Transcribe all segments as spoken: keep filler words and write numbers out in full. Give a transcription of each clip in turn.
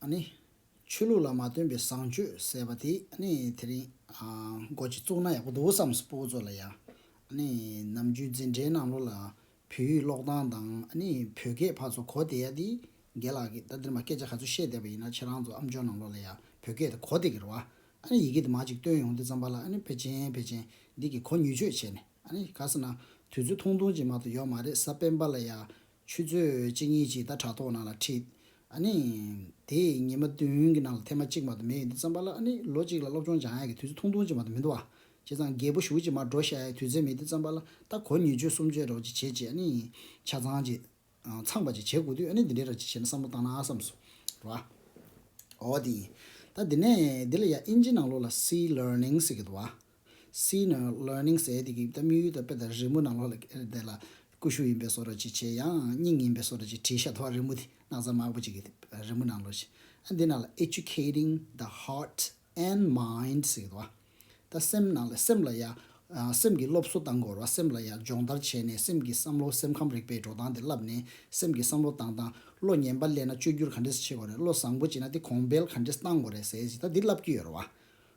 ཨ་ནི། ཆོས་ལུགས་ལ་མ་བརྟེན་པའི་བཟང་སྤྱོད་ཟེར་བ་དེ་ཨ་ནི་དེ་རིང་ཨ་འགོ་ཅིག་བཙུགས་ན་ཡག་པོ་འདུག་བསམ་སོང་། སྤུ་གུ་ཚོ་ལ་ཡ། ཨ་ནི་ནམ་རྒྱུན་འཛིན་གྲྭའི་ནང་ལོགས་ལ་བོད་ཡིག་ཀློག་སྟངས་དང་ཨ་ནི་བོད་སྐད་ཕར་ཚུར་གོ་བསྡད་ཡ་དེ། རྒན་ལགས་ཀྱིས་ད་འདིར་མ་སྐད་ཆ་ག་ཚོད་བཤད་བསྡད་པ་ཡིན་ན་ཁྱེད་རང་ཚོ་ཨམ་ཅོག་ནང་ལོགས་ལ་ཡ་བོད་སྐད་དེ་གོ་བསྡད་ཀྱི་རེད་བ། ཨ་ནི་ཡི་གེ་དེ་མར་ཅིག་བཏོན་ཡོང་དུས་ཙམ་པ་ལ་ཨ་ནི་ཕལ་ཆེར་ཕལ་ཆེར་འདི་གི་གོ་ཉེས་སྤྱོད་བྱས་ནས། ཨ་ནི་ག་ཟེར་ན། དུས་ཚོད་ཐུང་ཐུང་ཅིག་མ་གཏོགས་ཡོད་མ་རེད། གཟའ་སྤེན་པ་ལ་ཡ་ཆུ་ཚོད་གཅིག་གཉིས་ཅིག་ད་དྲ་ཐོག་ནང་ལ་ཁྲིད། ཨ་ནི། དེ་ཉི་མ་བདུན་གྱི་ནང་ལ་ཐེངས་མ་གཅིག་མ་གཏོགས་མེད་ཡོང་དུས་ཙམ་པ་ལ་ཨ་ནི་ལོ་གཅིག་ལ་སློབ་སྦྱོང་སྦྱང་ཡ་གི་དུས་ཚོད་ཐུང་ཐུང་ཅིག་མ་གཏོགས་མི་འདུག་བ། བྱས་ཙང་རྒད་པོ་ཞེ་པོ་ཅིག་མར་འགྲོ་བཞག་ཡ་དུས་ཚོད་མེད་དུས་ཙམ་པ་ལ་ད་གོ་ཉེས་སྤྱོད་སུམ་ཅུ་རེ་བ་ཅིག་བྱེད་ཅིག་ཨ་ནི། ཆ་ཚང་ཅིག་ཚང་བ་ཅིག་བྱེད་དགོས་དུས་ཨ་ནི་འདི་འདྲའི་ར་ཅིག་བྱས་ན་བསམ་བློ་བཏང་ན་བསམ་སོང་། རེད་བ། འོ་དེ་ཡིན། ད་འདི་ནས་འདི་ལ་ཡ་ཨིན་ཇི་ནང་ལོགས་ལ་see learning ཟེར་གྱི་འདུག་བ། see learning ཟེར་དེ་གི་ད་དམིགས་ཡུལ་ད་དཔེ་ད་རི་མོ་ནང་ལོགས་ལ་དེ་ལ་ཀུ་ཤུ་ཡིན་པའི་བཟོ་འདྲ་ཅིག་བྱས། ཡང་སྙིང་ཡིན་པའི་བཟོ་འདྲ་ཅིག་བྲིས་ཤག་འདུག་བ། རི་མོ་དེ་སྣག་ཚ་དམར་པོ་ཅིག་གི་རི་མོ་ནང་ལོགས་ཤིག་ཨ་འདི་ནང་ལ་educating the heart and mind ཟེར་གྱི་འདུག་བ། ད་སེམས་ནང་ལ་སེམས་ལ་ཡ། ཨ་སེམས་ཀྱི་སློབ་གསོ་བཏང་དགོས་རེད་བ། སེམས་ལ་ཡ་སྦྱོང་བརྡར་བྱས་ནས་སེམས་ཀྱི་བསམ་བློ་སེམས་ཁམས་རིག་པའི་འགྲོ་སྟངས་དེ་བསླབས་ནས་སེམས་ཀྱི་བསམ་བློ་བཏང་སྟངས། བློ་ངན་པ་སླེབས་ན་བཅོས་བསྒྱུར་ག་འདྲས་བྱེད་དགོས་རེད། བློ་བཟང་པོ་བྱེད་ན་དེ་གོང་འཕེལ་ག་འདྲས་བཏང་དགོས་རེད་ཟེར་ཞིག་ད་འདི་བསླབ་ཀྱི་ཡོད་རེད་བ།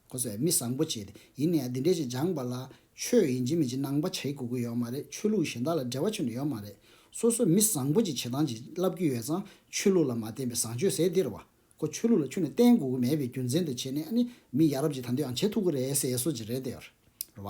ཁོ་ཚོས་མི་བཟང་པོ་བྱེད་དེ་ཡིན་ནའི་འདི་འདྲས་ཞིག་སྦྱངས་པ་ལ་ཆོས་ཡིན་གཅིག་མིན་གཅིག་ནང་པ་བྱེད་དགོས་ཀྱི་ཡོད་མ་རེད། ཆོས་ལུགས་གཞན་དག་ལ་འབྲེལ་བ་ཆེན་པོ་ཡོད་མ་རེད། སོ་སོ་མི་བཟང་པོ་ཅིག་བྱེད་སྟངས་ཅིག་བསླབ་ཀྱི་ཡོད་ཙང་ཆོས་ལུགས་ལ་མ་བརྟེན་པའི་བཟང་སྤྱོད་ཟེར་འདི་རེད་བ། ཁོ་ཆོས་ལུགས་ལ་ཁྱོན་ནས་བརྟེན་དགོས་ཀྱི་མེད་པའི་རྒྱུ་མཚན་དེ་བྱས་ནས་ཨ་ནི་མི་ཡ་རབས་ཅིག་ད་དུང་ཡང་བྱེད་ཐུབ་ཀྱི་རེད་ཟེར་བཟོ་ཅིག་རེད་དེ་ཡོད་རེད་བ།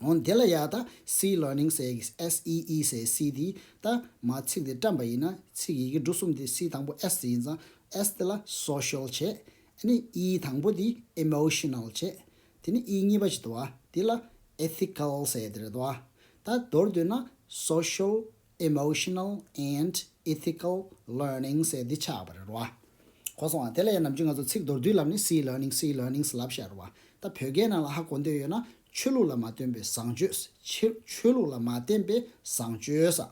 འོན་དེ་ལ་ཡ་ད་see learning ཟེར་གི་S E E ཟེར་see དེ་ད་མ་ཚིག་དེ་བཀྲམ་པ་ཡིན་ན་ཚིག་ཡི་གེ་འབྲུ་གསུམ་དེ་see དང་པོ་S ཡིན་ཙང་S དེ་ལ་social བྱས། ཨ་ནི་E དང་པོ་དེ་emotional བྱས། དེ་ནི་E གཉིས་པ་ཞིག་འདུག་བ། དེ་ལ་ethical ཟེར་དེ་རེད་འདུག་བ། ད་མདོར་བསྡུས་ན་social emotional and ethical learning ཟེར་འདི་ཆགས་པ་རེད་རོ། གོ་སོང་ཨ། དེ་ལ་ཡང་ནམ་རྒྱུན་ང་ཚོ་ཚིག་མདོར་བསྡུས་ལབ་ནི་see learning see learning ལབ་བཞག་རོ། ད་བོད་སྐད་ནང་ལ་ཧ་གོ་འདོད་ཡོད་ན་ཆོས་ལུགས་ལ་མ་བརྟེན་པའི་བཟང་སྤྱོད། ཆོས་ཆོས་ལུགས་ལ་མ་བརྟེན་པའི་བཟང་སྤྱོད་ས།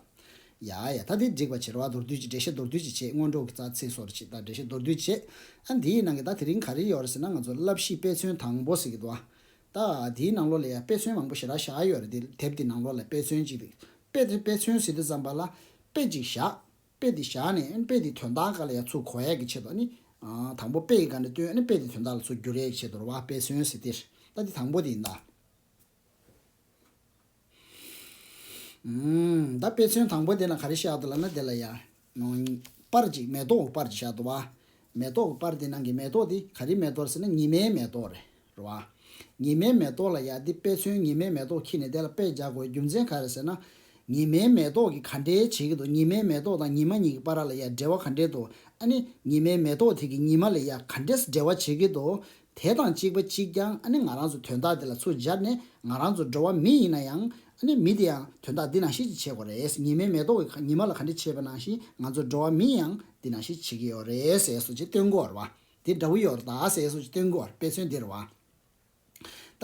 ཡ་ཡ་ད་དེ་འགྲིག་པ་བྱེད་རོ། མདོར་བསྡུས་ཀྱི་འགྲེལ་བཤད་མདོར་བསྡུས་ཀྱི་བྱེད། སྔོན་འགྲོ་གི་རྩ་ཚིག་སོར་ཅིག་དང་འགྲེལ་བཤད་མདོར་བསྡུས་བྱེད། ཨ་འདིའི་ནང་གི་ད་དེ་རིང་ག་རེ་ཡོད་རེད་ཟེར་ན་ང་ཚོ་བསླབ་གཞི་དཔེ་མཚོན་དང་པོ་ཟེར་གི་འདུག་ཨ། ད་དེའི་ནང་ལོགས་ལ་ཡ་དཔེ་མཚོན་མང་པོ་ཞེ་དྲག་བཞག་ཡོད་རེད། དེ་དེབ་དེ་ནང་ལོགས་ལ་དཔེ་མཚོན་ཅིག་དཔེ་དེ་དཔེ་མཚོན་ཟེར་དུས་ཙམ་པ་ལ་དཔེ་ཅིག་བཞག་དཔེ་དེ་བཞག་ནས་དཔེ་དེ་དོན་དག་ག་ལ་ཡ་ཚུར་གོ་ཡ་གི་ཆེད་དུ་ནི། དང་པོ་དཔེ་ཡི་སྒང་ནས་བཏོན་ནས་དཔེ་དེ་དོན་དག་ལ་ཚུར་བསྒྱུར་ཡ་གི་ཆེད་དུ་རེད་བ། དཔེ་མཚོན་ཟེར་དེ་རེད། ད་དེ་དང་པོ་དེ་ཡིན་ད། ཨུམ། ད་དཔེ་མཚོན་དང་པོ་དེ་ན་ག་རེ་བཞག་འདུག་ལབ་ན་དེ་ལ་ཡ། པར་ཅིག་མེ་ཏོག་གི་པར་ཅིག་བཞག་འདུག་བ། མེ་ཏོག་གི་པར་དེ་ནང་གི་མེ་ཏོག་དེ་ག་རེ་མེ་ཏོག་ཟེར་ན་ཉི་མའི་མེ་ཏོག་རེད། རེད་བ། ཉི་མའི་མེ་ཏོག་ལ་ཡ་འདི་དཔེ་མཚོན་ཉི་མའི་མེ་ཏོག་འཁྱེར་ནས་དེ་ལ་དཔེ་རྒྱག་དགོས་རྒྱུ་མཚན་ག་རེ་ཟེར་ན། ཉི་མའི་མེ་ཏོག་གིས་ག་འདྲའི་བྱེད་ཀྱི་འདུག་ཉི་མའི་མེ་ཏོག་དང་ཉི་མ་གཉིས་ཀྱི་བར་ལ་ཡ་འབྲེལ་བ་ག་འདྲའི་འདུག་ཨ་ནི་ཉི་མའི་མེ་ཏོག་དེ་གིས་ཉི་མ་ལ་ཡ་ག་འདྲས་འབྲེལ་བ་བྱེད་ཀྱི་འདུག་དེ་དང་གཅིག་པ་གཅིག་རྐྱང་ཨ་ནི་ང་རང་ཚོ་དོན་དག་དེ་ལ་ཚུར་སྦྱར་ནས་ང་རང་ཚོ་འགྲོ་བ་མི་ཡིན་ན་ཡང་ཨ་ནི་མི་དེ་ཡང་དོན་དག་འདི་ནང་བཞིན་ཅིག་བྱེད་དགོས་རེད། ཉི་མའི་མེ་ཏོག་གིས་ཉི་མ་ལ་ག་འདྲ་བྱེད་པ་ནང་བཞིན་ང་ཚོ་འགྲོ་བ་མི་ཡང་འདི་ནང་བཞིན་བྱེད་ཀྱི་ཡོད་རེད་ཟེར་སོ་ཅིག་སྟོན་གྱི་ཡོད་རེད་བ། དེ་འདྲ་བོ་ཡོད་རེད་ད་ཟེར་སོ་ཅིག་སྟོན་གྱི་ཡོད་རེད། དཔེ་མཚོན་འདི་རེད་བ། ད་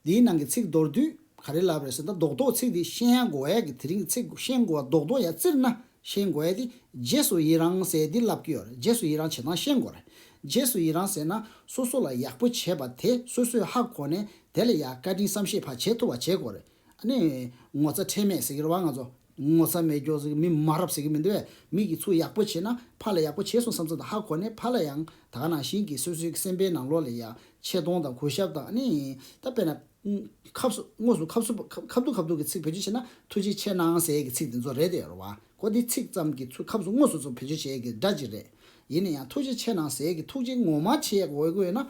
འདིའི་ནང་གི་ཚིག་མདོར་བསྡུས་ག་རེ་ལབ་རེད་ཟེར་ན་རྡོག་རྡོག་ཚིག་འདི་ཤེས་ཡ་དགོས་ཡ་གི་དེ་རིང་གི་ཚིག་ཤེས་དགོས་པ་རྡོག་རྡོག་ཡ་བཙིར་ན་ཤེས་དགོས་ཡ་དེ་རྗེས་སུ་ཡི་རང་ཟེར་འདི་ལབ་ཀྱི་ཡོད་རེད། རྗེས་སུ་ཡི་རང་བྱེད་སྟངས་ཤེས་དགོས་རེད། རྗེས་སུ་ཡི་རང་ཟེར་ན་སོ་སོ་ལ་ཡག་པོ་བྱས་པ་དེ་སོ་སོས་ཧ་གོ་ནས་དེ་ལ་ཡ་བཀའ་དྲིན་བསམ་ཤེས་ཕར་བྱེད་ཐུབ་པ་བྱེད་དགོས་རེད། ཨ་ནི་ངོ་ཚ་ཁྲེལ་མེད་ཟེར་གྱི་རེད་བ། ང་ཚོ་ངོ་ཚ་མེད་སྐྱོ་ཟེར་གྱི་མི་མ་རབས་ཟེར་གྱི་མི་འདུག་བས། མི་གིས་ཚུར་ཡག་པོ་བྱས་ན་ཕར་ལ་ཡག་པོ་བྱས་སོང་བསམ་ཚུལ་དང་ཧ་གོ་ནས་ཕར་ལ་ཡང་ད་ག་ནང་བཞིན་གྱི་སོ་སོའི་སེམས་པའི་ནང་ལོགས་ལ་ཡ་ཆེ་མཐོང་དང་གུས་ཞབས་དང་ཨ་ནི་ད་དཔེར་ན་ཁབ་སུ་དངོས་སུ་ཁབ་སུ་ཁ་ཁ་ཐུག་ཁ་ཐུག་གི་ཚིག་བེད་སྤྱོད་བྱས་ན་ཐུགས་རྗེ་ཆེ་གནང་ཟེར་གྱི་ཚིག་དེ་ཚོ་རེད་དེ་ཡོད་རེད་བ། ཁོ་འདི་ཚིག་ཙམ་གྱི་ཚུར་ཁབ་སུ་དངོས་སུ་ཚུར་བེད་སྤྱོད་བྱེད་ཀྱི་སྒྲ་ཅིག་རེད། ཡིན་ན་ཡང་ཐུགས་རྗེ་ཆེ་གནང་ཟེར་གྱི་ཐུགས་རྗེ་ངོ་མ་ཆེ་དགོས་ཀྱི་ཡོད་ན།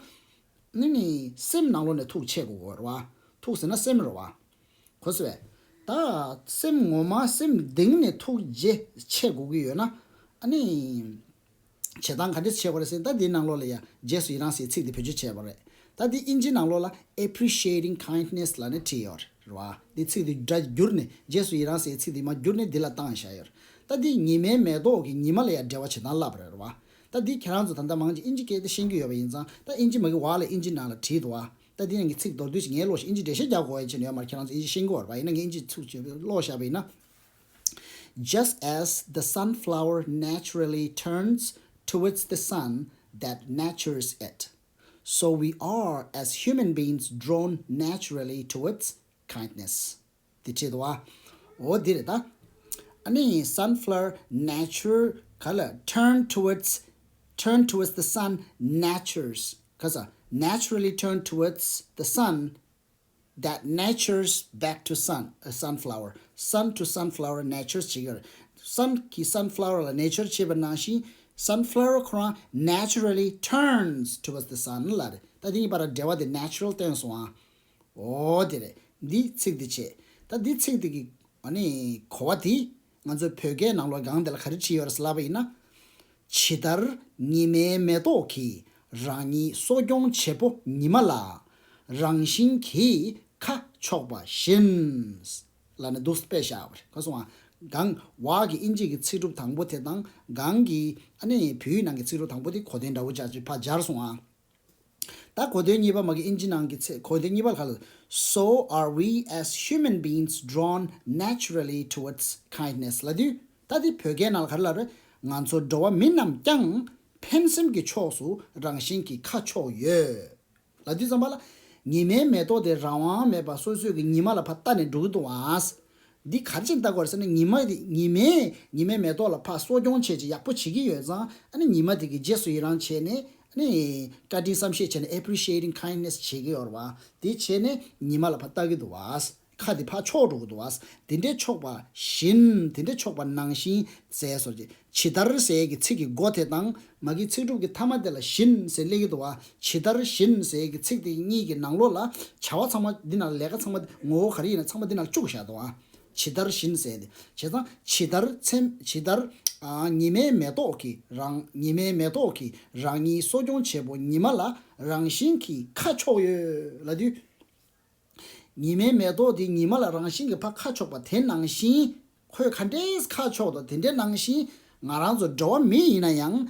ནི་ནི་སེམས་ནང་ལོགས་ནས་ཐུགས་ཆེ་དགོས་རེད་བ། ཐུགས་ཟེར་ན་སེམས་རེད་བ། གོ་སོང་ངས། ད་སེམས་ངོ་མ་སེམས་གཏིང་ནས་ཐུགས་རྗེ་ཆེ་དགོས་ཀྱི་ཡོད་ན། ཨ་ནི། བྱེད་སྟངས་ག་འདྲས་བྱེད་དགོས་རེད་ཟེར་ན་ད་འདིའི་ནང་ལོགས་ལ་ཡ་རྗེས་སུ་ཡི་རང་ཟེར་ཚིག་འདི་བེད་སྤྱོད་བྱས་པ་རེད། ད་འདི་ཨིན་ཇི་ནང་ལོགས་ལ་appreciating kindness ལབ་ནས་བྲིས་ཡོད་རེད་བ། འདི་ཚིག་འདི་སྒྲ་བསྒྱུར་ནས་རྗེས་སུ་ཡི་རང་ཟེར་ཚིག་འདི་མར་བསྒྱུར་ནས་འདི་ལ་བཏང་བཞག་ཡོད་རེད། ད་འདི་ཉི་མའི་མེ་ཏོག་གིས་ཉི་མ་ལ་ཡ་འབྲེལ་བ་བྱེད་སྟངས་ལབ་པ་རེད་བ། ད་འདི་ཁྱེད་རང་ཚོ་ད་ལྟ་མང་ཆེ་ཨིན་ཇི་སྐད་དེ་ཤེས་ཀྱི་ཡོད་པ་ཡིན་ཙང་ད་ཨིན་ཇི་མ་གི་འོག་ལ་ཨིན་ཇི་ནང་ལ་བྲིས་འདུག་བ། ད་འདི་ནང་གི་ཚིག་མདོར་བསྡུས་ཤིག་ངས་ཀློག་ཤིག་ཨིན་ཇི་འགྲེལ་བཤད་རྒྱག་དགོས་ཡ་ཅིག་ཡོད་མ་རེད། ཁྱེད་རང་ཚོ་ཨིན་ཇི་ཤེས་ཀྱི་ཡོད་རེད་བ། ཡིན་ན་ངས་ཨིན་ཇི་ཚིག་ཅིག་ཀློག་བཞག་པ་ཡིན་ན། Just as the sunflower naturally turns towards the sun that nurtures it, so we are as human beings drawn naturally towards kindness. དེ་བྲིས་འདུག་བ། འོ་འདི་རེད་ད། ཨ་ནི་sunflower nature ག་ལ་turn towards turn towards the sun natures. ག་ས། naturally turn towards the sun that natures back to sun, a sunflower. Sun to sunflower natures བྱེད་ཀྱི་རེད། sun གི་sunflower ལ་nature བྱེད་པ་ནང་བཞིན། sunflower ཁོ་རང་naturally turns towards the sun ལ་རེད། ད་དེ་གཉིས་བར་འབྲེལ་བ་དེ་natural བསྟན་སོང་ཨ། འོ་དེ་རེད། འདི་ཚིག་འདི་བྱས། ད་འདི་ཚིག་འདི་གི་ཨ་ནི་གོ་བ་དེ། ང་ཚོའི་བོད་སྐད་ནང་ལོགས་སྒང་དེ་ལ་ག་རེ་བྲིས་ཡོད་རེད་ཟེར་ལབ་པ་ཡིན་ན། ཇི་ལྟར་ཉི་མའི་མེ་ཏོག་གིས་རང་ཉིད་གསོ་སྐྱོང་བྱེད་པོ་ཉི་མ་ལ་རང་བཞིན་གྱིས་ཁ་ཕྱོགས་པ་བཞིན། ལབ་ནས་འདུག་སེ་དཔེ་བཞག་པ་རེད། ག་སོང་ཨ། སྒང་འོག་གི་ཨིན་ཇི་གི་ཚིག་གྲུབ་དང་པོ་དེ་དང་སྒང་གི་ཨ་ནི་བོད་ཡིག་ནང་གི་ཚིག་གྲུབ་དང་པོ་དེ་གོ་དོན་འདྲ་བོ་ཅིག་ཕར་སྦྱར་སོང་ཨ། ད་གོ་དོན་གཉིས་པ་མ་གི་ཨིན་ཇི་ནང་གི་ཚེ་གོ་དོན་གཉིས་པ་ལ་ག་ལ། So are we as human beings drawn naturally towards kindness ལབ་དུས། ད་དེ་བོད་སྐད་ནང་ལ་ག་རེ་ལབ་རེད། ང་ཚོ་འགྲོ་བ་མི་རྣམས་ཀྱང་ཕན་སེམས་ཀྱི་ཕྱོགས་སུ་རང་བཞིན་གྱིས་ཁ་ཕྱོགས་ཡོད། ལབ་དུས་ཙམ་པ་ལ། ཉི་མའི་མེ་ཏོག་དེ་རང་དབང་མེད་པར་སོ་སོའི་གི་ཉི་མ་ལ་ཕར་ལྟ་ནས་འགྲོ་གི་འདུག་ཨ། འདི་ག་རེ་བྱས་ནས་ལྟ་དགོས་རེད་ཟེར་ན། ཉི་མ་དེ་ཉི་མས་ཉི་མའི་མེ་ཏོག་ལ་ཕར་གསོ་སྐྱོང་བྱས་ཀྱི་ཡག་པོ་བྱེད་ཀྱི་ཡོད་ཙང་། ཨ་ནི་ཉི་མ་དེ་གི་རྗེས་སུ་ཡི་རང་བྱས་ནས། ཨ་ནི་བཀའ་དྲིན་བསམ་ཤེས་བྱས་ནས་appreciating kindness བྱེད་ཀྱི་ཡོད་རེད་བ། དེ་བྱས་ནས་ཉི་མ་ལ་ཕར་ལྟ་གི་འདུག་བ། ཁ་དེ་ཕར་ཕྱོགས་འགྲོ་གི་འདུག་བ། དེ་འདྲའི་ཕྱོགས་པ་བཞིན། དེ་འདྲའི་ཕྱོགས་པ་ནང་བཞིན་ཟེར་སོགས་ཀྱི། ཇི་ལྟར་ཟེར་གྱི་ཚིག་གི་མགོ་དེ་དང་མ་གི་ཚིག་གྲུབ་ཀྱི་མཐའ་མ་དེ་ལ་བཞིན་ཟེར་སླེབས་ཀྱི་འདུག་བ། ཇི་ལྟར་བཞིན་ཟེར་གྱི་ཚིག་དེ་གཉིས་ཀྱི་ནང་ལོགས་ལ་བྱ་བ་ཚང་མ་འདི་ནང་ལ། ལས་ཀ་ཚང་མ་ངོ་བོ་ག་རེ་ཡིན་ན་ཚང་མ་འདི་ནང་ལ་བཅུག་བཞག་འདུག་བ། ཇི་ལྟར་བཞིན་ཟེར་ཏེ། བྱས་ཙང་ཇི་ལྟར་མཚན། ཇི་ལྟར་ཨ་ཉི་མའི་མེ་ཏོག་གིས་རང་། ཉི་མའི་མེ་ཏོག་གིས་རང་ཉིད་གསོ་སྐྱོང་བྱེད་པོ་ཉི་མ་ལ་རང་བཞིན་གྱིས་ཁ་ཕྱོགས་ཡོད་ལབ་དུས། ཉི་མའི་མེ་ཏོག་དེ་ཉི་མ་ལ་རང་བཞིན་གྱིས་ཕར་ཁ་ཕྱོགས་པ་དེ་ནང་བཞིན། ཁོས་ག་འདྲས་ཁ་ཕྱོགས་དང་དེ་འདྲའི་ནང་བཞིན། ང་རང་ཚོ་འགྲོ་བ་མི་ཡིན་ན་ཡང་།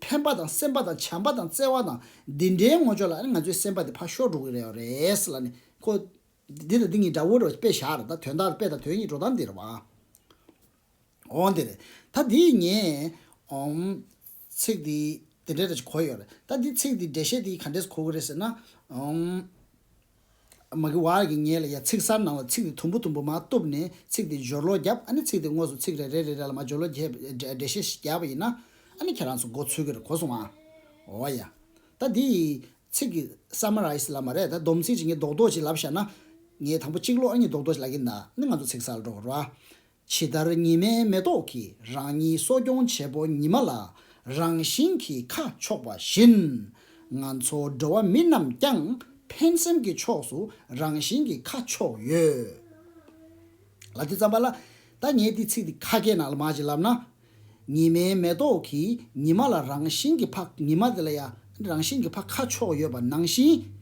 ཕན་པ་དང་སེམས་པ་དང་བྱམས་པ་དང་བརྩེ་བ་དང་འདི་འདྲའི་ངོ་ཅོག་ལ་ང་ཚོའི་སེམས་པ་དེ་ཕར་ཤོར་འགྲོ་གི་རེད་རེད་ལབ་ནས། ཁོ་འདི་དང་འདི་གཉིས་འདྲ་བོ་རེད་པ། དཔེ་བཞག་རེད། ད་དོན་དག་དཔེ་དང་དོན་གཉིས་འགྲོ་སྟངས་འདི་རེད་བ། འོང་དེ་རེད། ད་འདི་ངས་ཨོམ་ཚིག་འདི་དེ་འདྲའི་རེ་གོ་ཡོད་རེད། ད་འདི་ཚིག་འདི་འགྲེལ་བཤད་འདི་ག་འདྲས་གོ་གི་རེད་ཟེར་ན། ཨོམ་མ་གི་བར་གྱི་ངས་ལ་ཡ་ཚིག་གསར་ནང་ལ་ཚིག་འདི་དུམ་བུ་དུམ་བུ་མར་གཏུབ་ནས་ཚིག་འདི་སྦྱོར་ཀློག་བརྒྱབ། ཨ་ནི་ཚིག་འདི་དངོས་སུ་ཚིག་རེ་རེ་རེ་རེ་ལ་མར་སྦྱོར་ཀློག་བརྒྱབ། འགྲེལ་བཤད་ཞིག་བརྒྱབ་པ་ཡིན་ན། ཨ་ནི་ཁྱེད་རང་ཚོ་མགོ་ཚོས་ཀྱི་རེད། གོ་སོང་ཨ། འོ་ཡ། ད་འདི་ཚིག་གི་སམ་མ་རའི་སི་ལབ་མ་རེད། ད་སྡོམ་ཚིག་ཅིག་ངས་རྡོག་རྡོག་ཅིག་ལབ་བཞག་ན། ངས་དང་པོ་གཅིག་ཀློག། ཨ་ནི་རྡོག་རྡོག་ཅིག་ལབ་ཀྱི་ཡིན། ད་ནི་ང་ཚོ་ཚིག་གསར་འགྲོ་དགོས་རེད་བ། ཇི་ལྟར་ཉི་མའི་མེ་ཏོག་གིས་རང་ཉིད་གསོ་སྐྱོང་བྱེད་པོ་ཉི་མ་ལ་རང་བཞིན་གྱིས་ཁ་ཕྱོགས་པ་བཞིན། ང་ཚོ་འགྲོ་བ་མི་རྣམས་ཀྱང་ཕན་སེམས་ཀྱི་ཕྱོགས་སུ་རང་བཞིན་གྱིས་ཁ་ཕྱོགས་ཡོད། ལབ་དུས་ཙམ་པ་ལ། ད་ངས་འདི་ཚིག་འདི་ཁ་སྐད་ནང་ལ་མར་ཅིག་ལབ་ན། ཉི་མའི་མེ་ཏོག་གིས་ཉི་མ་ལ་རང་བཞིན་གྱིས་ཕར། ཉི་མ་དེ་ལ་ཡ་རང་བཞིན་གྱིས་ཕར་ཁ་ཕྱོགས་ཡོད་པ་ནང་བཞིན།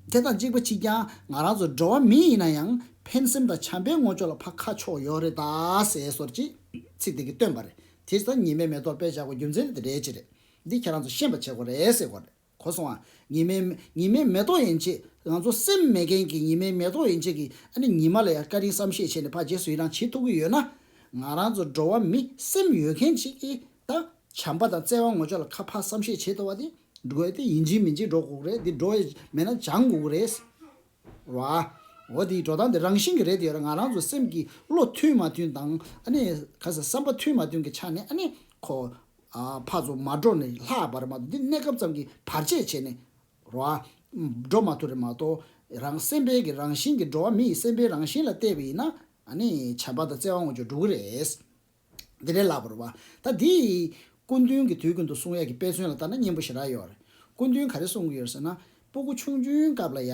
དེ་དང་གཅིག་པ་གཅིག་རྐྱང་ང་རང་ཚོ་འགྲོ་བ་མི་ཡིན་ན་ཡང་ཕན་སེམས་དང་བྱམས་པའི་ངོ་ཅོག་ལ་ཕར་ཁ་ཕྱོགས་ཡོད་རེད་ད་ཟེར་སོགས་ཀྱི་ཚིག་དེ་གིས་སྟོན་པ་རེད། དེ་ལྟར་ཉི་མའི་མེ་ཏོག་དཔེ་བཞག་པའི་རྒྱུ་མཚན་དེ་རེད་ཅེས་རེད། འདི་ཁྱེད་རང་ཚོ་ཤེས་པ་བྱེད་དགོས་རེད་ཟེར་དགོས་རེད། གོ་སོང་ཨ། ཉི་མའི། ཉི་མའི་མེ་ཏོག་ཡན་ཆད་ང་ཚོ་སེམས་མེད་མཁན་གྱི་ཉི་མའི་མེ་ཏོག་ཡན་ཆད་ཀྱིས་ཨ་ནི་ཉི་མ་ལ་ཡང་བཀའ་དྲིན་བསམ་ཤེས་བྱས་ནས་ཕར་རྗེས་སུ་ཡི་རང་བྱེད་ཐུབ་ཀྱི་ཡོད་ན། ང་རང་ཚོ་འགྲོ་བ་མི་སེམས་ཡོད་མཁན་ཅིག་གིས་ད་བྱམས་པ་དང་བརྩེ་བ་ངོ་ཅོག་ལ་ཁ་ཕར་བསམ་ཤེས་བྱེད་ཐུབ་པ་དེ་འགྲོ་ཡ་དེ་ཡིན་གཅིག་མིན་གཅིག་འགྲོ་དགོས་ཀྱི་རེད། འདི་འགྲོ་ཡ་མེད་ན་སྦྱང་དགོས་ཀྱི་རེད། ར། འོ་དེའི་འགྲོ་སྟངས་དེ་རང་བཞིན་གྱི་རེད་དེ་ཡོད་ར། ང་རང་ཚོ་སེམས་ཀྱི་བློ་མཐུན་མ་མཐུན་དང་ཨ་ནི་ག་ས་བསམ་པ་མཐུན་མ་མཐུན་གྱི་ཆ་ནས་ཨ་ནི་ཁོ། ཨ་ཕར་ཚུར་མ་འགྲོ་ནས་ལྷག་པ་རེད་མ་གཏོགས། འདི་གནས་སྐབས་ཙམ་གྱི་བར་ཆད་བྱས་ནས་རོ། འགྲོ་མ་ཐུབ་རེད་མ་གཏོགས། རང་སེམས་པའི་གི་རང་བཞིན་གྱི་འགྲོ་བ་མི་ཡི་སེམས་པའི་རང་བཞིན་ལ་བལྟས་པ་ཡིན་ན་ཨ་ནི་བྱམས་པ་དང་བརྩེ་བ་ངོ་ཅོག་འགྲོ་གི་རེད། འདི་འདྲའི་ལབ་པ་རེད་བ། ད་འདི་སྐུ་མདུན་གྱི་དུས་རྒྱུན་དུ་གསུང་ཡག་གི་དཔེ་མཚོན་ལ་ལྟ་ན་སྙན་པོ་ཞེ་དྲག་ཡོད་རེད། སྐུ་མདུན་ག་རེ་གསུང་གི་ཡོད་ཟེར་ན། སྤུ་གུ་ཆུང་ཆུང་སྐབས་ལ་ཡ།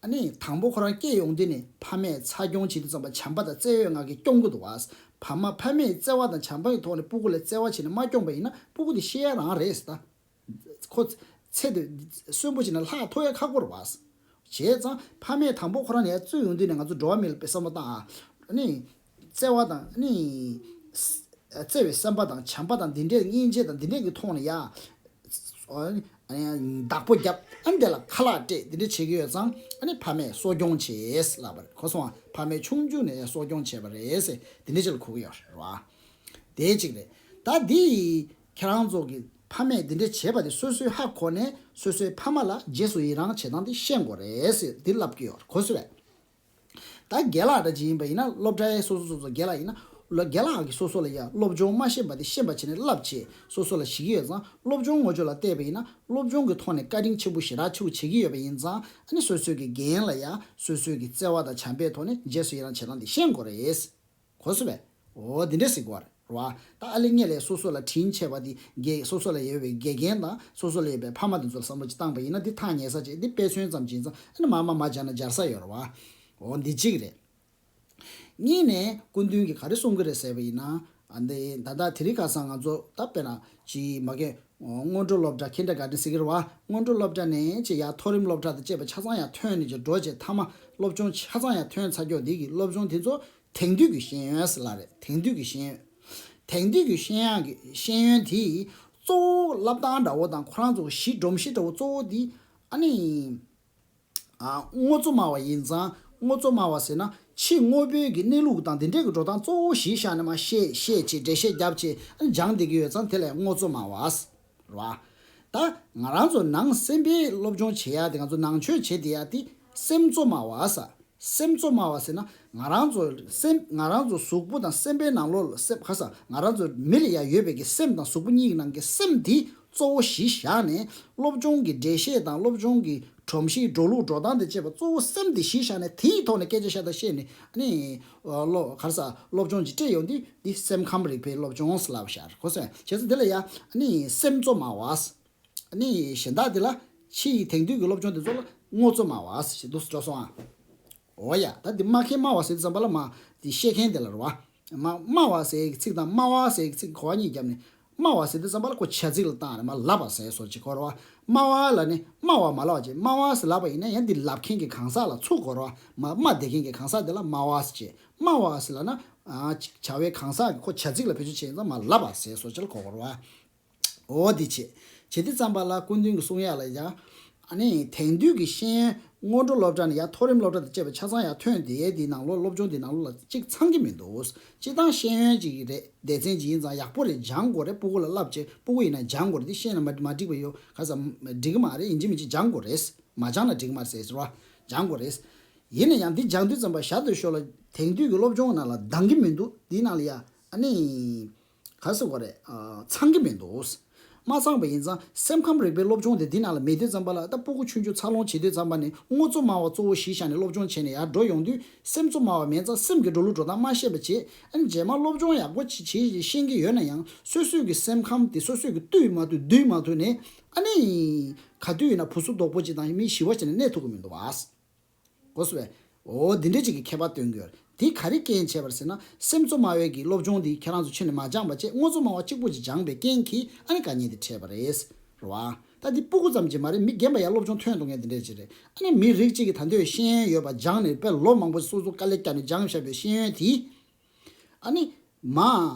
ཨ་ནི་དང་པོ་ཁོ་རང་སྐྱེས་ཡོང་དུས་ནས་ཕ་མས་ཚ་གྱོང་བྱེད་དུས་ཙམ་པ་བྱམས་པ་དང་བརྩེ་བའི་ངང་གིས་སྐྱོང་གི་འདུག་བ། ཕ་མ་ཕ་མས་བརྩེ་བ་དང་བྱམས་པ་ཡི་ཐོག་ནས་སྤུ་གུ་ལ་བརྩེ་བ་བྱས་ནས་མ་སྐྱོང་པ་ཡིན་ན་སྤུ་གུ་དེ་ཤི་ཡ་རང་རེད་ཟེར་ད། ཁོ་ཚེ་དེ་གསོན་པོ་བྱས་ནས་ལྷག་ཐུབ་ཡ་ཁག་པོ་རེད་བ། བྱས་ཙང་ཕ་མས་དང་པོ་ཁོ་རང་ནས་ཡ་བཙུགས་ཡོང་དུས་ནས་ང་ཚོ་འགྲོ་བ་མི་ལ་དཔེ་བསམ་བློ་བཏང་ཨ། ཨ་ནི། བརྩེ་བ་དང་ཨ་ནི། བརྩེ་བའི་བསམ་པ་དང་བྱམས་པ་དང་འདི་འདྲའི་སྙིང་རྗེ་དང་འདི་འདྲའི་གི་ཐོག་ནས་ཡ། བདག་པོ་བརྒྱབ། ཨ་ནི་དེ་ལ་ཁ་ལག་སྤྲད། འདི་འདྲ་བྱེད་ཀྱི་ཡོད་ཙང་ཨ་ནི་ཕ་མས་གསོ་སྐྱོང་བྱས་ལབ་པ་རེད། གོ་སོང་ཨ། ཕ་མས་ཆུང་ཆུང་ནས་གསོ་སྐྱོང་བྱས་པ་རེད་ཟེར་འདི་འདྲ་ཅིག་ལ་གོ་གི་ཡོད་རེད་བ། དེ་གཅིག་རེད། ད་འདི་ཁྱེད་རང་ཚོ་གི་ཕ་མས་འདི་འདྲ་བྱས་པ་དེ་སོ་སོའི་ཧ་གོ་ནས་སོ་སོའི་ཕ་མ་ལ་རྗེས་སུ་ཡི་རང་བྱེད་སྟངས་དེ་ཤེས་དགོས་རེད་ཟེར་འདི་ལབ་ཀྱི་ཡོད་རེད། གོ་སོང་ཨ། ད་རྒན་ལགས་འདྲ་ཅིག་ཡིན་པ་ཡིན་ན། སློབ་གྲྭའི་སོ་སོ་སོ་སོ་རྒན་ལགས་ཡིན་ན། ལ་རྒན་ལགས་ཀྱིས་སོ་སོ་ལ་ཡང་སློབ་སྦྱོང་མ་ཤེས་པ་དེ་ཤེས་པ་བྱས་ནས་བསླབ་བྱས་སོ་སོ་ལ་ཞུགས་ཀྱི་ཡོད་ཙང་། སློབ་སྦྱོང་ངོ་སྤྲོད་ལ་བལྟས་པ་ཡིན་ན་སློབ་སྦྱོང་གི་ཐོག་ནས་བཀའ་དྲིན་ཆེན་པོ་ཞེ་དྲག་ཆེ་བོ་བྱེད་ཀྱི་ཡོད་པ་ཡིན་ཙང་། ཨ་ནི་སོ་སོའི་གི་རྒན་ལ་ཡང་སོ་སོའི་གི་བརྩེ་བ་དང་བྱམས་པའི་ཐོག་ནས་རྗེས་སུ་ཡི་རང་བྱེད་སྟངས་དེ་ཤེས་དགོས་རེད། གོ་སོང་པས། འོ་འདི་འདྲས་ཟེར་གོ་རེད་བ། ད་ཨ་ལེ་ངས་ལས་སོ་སོ་ལ་དྲིན་ཆེ་བ་དེ་དགེ་སོ་སོ་ལ་ཡོད་པའི་དགེ་རྒན་དང་སོ་སོ་ལ་ཡོད་པའི་ཕ་མ་དེ་ཚོ་ལ་བསམ་བློ་ཅིག་བཏང་པ་ཡིན་ན་འདི་ཐག་ཉེ་ས་ཅིག་འདི་དཔེ་མཚོན་ཙམ་ཅིག་ཡིན་ཙང་། ཨ་ནི་མ་མ་མ་སྦྱར་ན་སྦྱར་ས་ཡོད་རེད་བ། འོ་འདི་གཅིག་རེད། གཉིས་ནས་སྐུ་མདུན་གྱིས་ག་རེ་གསུང་གི་རེད་ཟེར་བ་ཡིན་ན། ཨ་འདི་ད་ལྟ་དེ་རིང་ཁ་སང་ང་ཚོ་ད་དཔེར་ན་ཅིག་མ་གི་སྔོན་འགྲོ་སློབ་གྲྭ་ཁིན་ཌར་གྷར་ཌན་ཟེར་གི་རེད་བ། སྔོན་འགྲོ་སློབ་གྲྭ་ནས་ཅིག་ཡར་མཐོ་རིམ་སློབ་གྲྭ་དང་བཅས་པ་ཆ་ཚང་ཡར་ཐོན་ནས་ཅིག་འགྲོ་བྱས་མཐའ་མ་སློབ་སྦྱོང་ཆ་ཚང་ཡར་ཐོན་ཚར་ཀྱོག་འདི་གི་སློབ་སྦྱོང་དེ་ཚོ་དེང་དུས་ཀྱི་ཤེས་ཡོན་ཟེར་ལབ་རེད། དེང་དུས་ཀྱི་ཤེས་ཡོན། དེང་དུས་ཀྱི་ཤེས་ཡོན་གྱི་ཤེས་ཡོན་དེ་གཙོ་བོ་བསླབ་སྟངས་འདྲ་བོ་དང་ཁོ་རང་ཚོ་གི་གཞི་སྒྲོམ་གཞི་འདྲ་བོ་གཙོ་བོ་དེ་ཨ་ནི། ཨ། དངོས་གཙོ་སྨྲ་བ་ཡིན་ཙང་། དངོས་གཙོ་སྨྲ་བ་ཟེར་ན་ཕྱི་དངོས་པོའི་གི་གནས་ལུགས་དང་འདི་འདྲའི་གི་འགྲོ་སྟངས་གཙོ་བོ་གཞི་བཞག་ནས་མར་བཤད་བཤད་བྱས་འགྲེལ་བཤད་རྒྱབ་བྱས་སྦྱངས་བསྡད་ཀྱི་ཡོད་ཙང་དེ་ལ་དངོས་གཙོ་སྨྲ་བ་ཟེར་བ། ད་ང་རང་ཚོ་ནང་སེམས་པའི་སློབ་སྦྱོང་བྱེད་ཡ་དེ། ང་ཚོ་ནང་ཆོས་བྱེད་བསྡད་ཡ་དེ་སེམས་གཙོ་སྨྲ་བ་ཟེར། སེམས་གཙོ་སྨྲ་བ་ཟེར་ན་ང་རང་ཚོ་སེམས། ང་རང་ཚོ་གཟུགས་པོ་དང་སེམས་པའི་ནང་ལོགས་ལ། སེམས་ཁ་ས་ང་རང་ཚོ་མི་ལ་ཡ་ཡོད་པའི་གི་སེམས་དང་གཟུགས་པོ་གཉིས་ཀྱི་ནང་གི་སེམས་དེ་གཙོ་བོ་གཞི་བཞག་ནས་སློབ་སྦྱོང་གི་འགྲེལ་བཤད་དང་སློབ་སྦྱོང་གི་སྒྲོམ་གཞི་འགྲོ་ལུགས་འགྲོ་སྟངས་དེ་བཅས་པ་གཙོ་བོ་སེམས་དེ་གཞི་བཞག་ནས་དེའི་ཐོག་ནས་སྐད་ཆ་བཤད་དང་བཤད་ནས། ཨ་ནི་ཨ་སློབ་ག་རེ་ཟ། སློབ་སྦྱོང་ཅིག་སྤྲད་ཡོང་དུས་འདི་སེམས་ཁམས་རིག་པའི་སློབ་སྦྱོང་ཟེར་ལབ་བཞག་གོ་སོང་། བྱས་ཙང་དེ་ལ་ཡ་ཨ་ནི་སེམས་གཙོ་སྨྲ་བ། ཨ་ནི་གཞན་དག་དེ་ལ་ཕྱི་ཡི་དེང་དུས་ཀྱི་སློབ་སྦྱོང་དེ་ཚོ་ལ་དངོས་གཙོ་སྨྲ་བ་ཞེས་འདུག་སེ་འགྲོ་སོང་ཨ། འོ་ཡ། ད་འདི་སྨྲ་མཁན་སྨྲ་བ་ཟེར་དུས་ཙམ་པ་ལ་མ་འདི་བཤད་མཁན་དེ་ལ་རེད་བ། མ་སྨྲ་བ་ཟེར་གྱི་ཚིག་དང་སྨྲ་བ་ཟེར་གྱི་ཚིག་གོ་བ་གཉིས་བརྒྱབ་ནས། སྨྲ་བ་ཟེར་དུས་ཙམ་པ་ལ་ཁོ་བྱ་ཚིག་ལ་བཏང་ནས་མར་ལབ་པ་ཟེར་སོགས་ཅིག་གོ་རེད་བ། སྨྲ་བ་ལ་ནི་སྨྲ་བ་མ་ལབ་པ་བྱས། སྨྲ་བ་ཟེར་ལབ་པ་ཡིན་ན་ཡང་འདི་ལབ་མཁན་གྱི་གང་ཟག་ལ་ཚུགས་གོ་རེད་བ། མ་སྨྲ་བསྡད་མཁན་གྱི་གང་ཟག་དེ་ལ་སྨྲ་བ་ཟེར་བྱས། སྨྲ་བ་ཟེར་ལབ་ན་ཨ་བྱ་བའི་གང་ཟག་གི་ཁོ་བྱ་ཚིག་ལ་བེད་སྤྱོད་བྱས་ཙང་མར་ལབ་པ་ཟེར་སོགས་ཅིག་ལ་གོ་གོ་རེད་བ། འོ་འདི་བྱས། བྱེད་དུས་ཙམ་པ་ལ་སྐུ་མདུན་གྱི་གསུང་ཡག་ལ་ཡང་། ཨ་ནི་དེང་དུས་ཀྱི་ཤེས་ཡོན་སྔོན་འགྲོ་སློབ་གྲྭ་ནས་ཡར་མཐོ་རིམ་སློབ་གྲྭ་དང་བཅས་པ་ཆ་ཚང་ཡར་ཐོན་བསྡད་ཡས་འདིའི་ནང་ལོགས་སློབ་སྦྱོང་འདིའི་ནང་ལོགས་ལ་གཅིག་ཚང་གི་མི་འདུག་སྤྱིར་བཏང་ཤེས་ཡོན་ཅིག་རེད། སྡེ་ཚན་ཅིག་ཡིན་ཙང་ཡག་པོ་རེད། སྦྱང་དགོས་རེད། སྤུ་གུ་ལ་བསླབ་བྱས། སྤུ་གུ་ཡིན་ན་སྦྱང་དགོས་རེད། འདི་ཤེས་ན་མ་མ་འགྲིག་པ་ཡོད་ག་ས་འགྲིག་གི་མ་རེད། ཡིན་གཅིག་མིན་གཅིག་སྦྱང་དགོས་རེད། མ་སྦྱངས་ན་འགྲིག་གི་མ་རེད་ཟེར་ཟེར་བ། སྦྱང་དགོས་རེད། ཡིན་ན་ཡང་འདི་སྦྱང་དུས་ཙམ་པ་ཞར་དུ་ཞོར་ལ་དེང་དུས་ཀྱི་སློབ་སྦྱོང་ནང་ལ་འདང་གི་མི་འདུག་འདི་ནང་ལ་ཡ་ཨ་ནི། ག་ཟེར་དགོས་རེད། ཨ། ཚང་གི་མི་འདུག་མ་ཚང་པ་ཡིན་ཙང་སེམས་ཁམས་རིག་པའི་སློབ་སྦྱོང་དེ་འདི་ནང་ལ་མེད་དུས་ཙམ་པ་ལ། ད་སྤུ་གུ་ཆུང་ཆུང་འཚར་ལོངས་བྱེད་དུས་ཙམ་པ་ནས་དངོས་གཙོ་སྨྲ་བ་གཙོ་བོ་གཞི་བཞག་ནས་སློབ་སྦྱོང་བྱས་ནས་ཡར་འགྲོ་ཡོང་དུས་སེམས་གཙོ་སྨྲ་བ་མེད་ཙང་སེམས་ཀྱི་འགྲོ་ལུགས་འགྲོ་སྟངས་མ་ཤེས་པ་བྱས། ཨ་ནི་རྗེས་མ་སློབ་སྦྱོང་ཡག་པོ་ཅིག་བྱེད་ཤེས་ཀྱི་ཡོད་ན་ཡང་སོ་སོའི་གི་སེམས་ཁམས་དེ་སོ་སོས་གི་བཏུལ་མ་ཐུབ། འདུལ་མ་ཐུབ་ནས། ཨ་ནི་ག་དུས་ཡིན་ན་བུ་སུ་རྡོག་པོ་ཅིག་དང་མི་ཞི་བ་ཅིག་ནས་གནས་ཐུབ་ཀྱི་མི་འདུག་བ། གོ་སོང་བས། འོ་འདི་འདྲ་ཅིག་གི་ཁྱད་པར་སྟོན་གྱི་ཡོད་རེད། དེ་ག་རེ་རྐྱེན་བྱས་པ་རེད་ཟེར་ན། སེམས་གཙོ་སྨྲ་བའི་གི་སློབ་སྦྱོང་འདི་ཁྱེད་རང་ཚོ་ཁྱོན་ནས་མ་སྦྱངས་པ་བྱས། དངོས་གཙོ་སྨྲ་བ་གཅིག་པུ་ཅིག་སྦྱངས་པའི་རྐྱེན་གྱིས་ཨ་ནི་དཀའ་ངལ་འདི་འཕྲད་པ་རེད། རེད་བ། ད་འདི་སྤུ་གུ་ཙམ་གྱིས་མ་རེད། མི་རྒན་པ་ཡར་སློབ་སྦྱོང་ཐོན་གཏོང་མཁན་འདི་འདྲ་ཅིག་རེད། ཨ་ནི་མི་རིགས་གཅིག་གི་ད་འདོད་ཤེས་ཡོན་ཡོད་པ་སྦྱངས་ནས་དཔེ་ལོ་མང་པོ་སོ་སོ་དཀའ་ལས་བརྒྱབ་ནས་སྦྱངས་བཞག་པའི་ཤེས་ཡོན་དེ། ཨ་ནི། མ།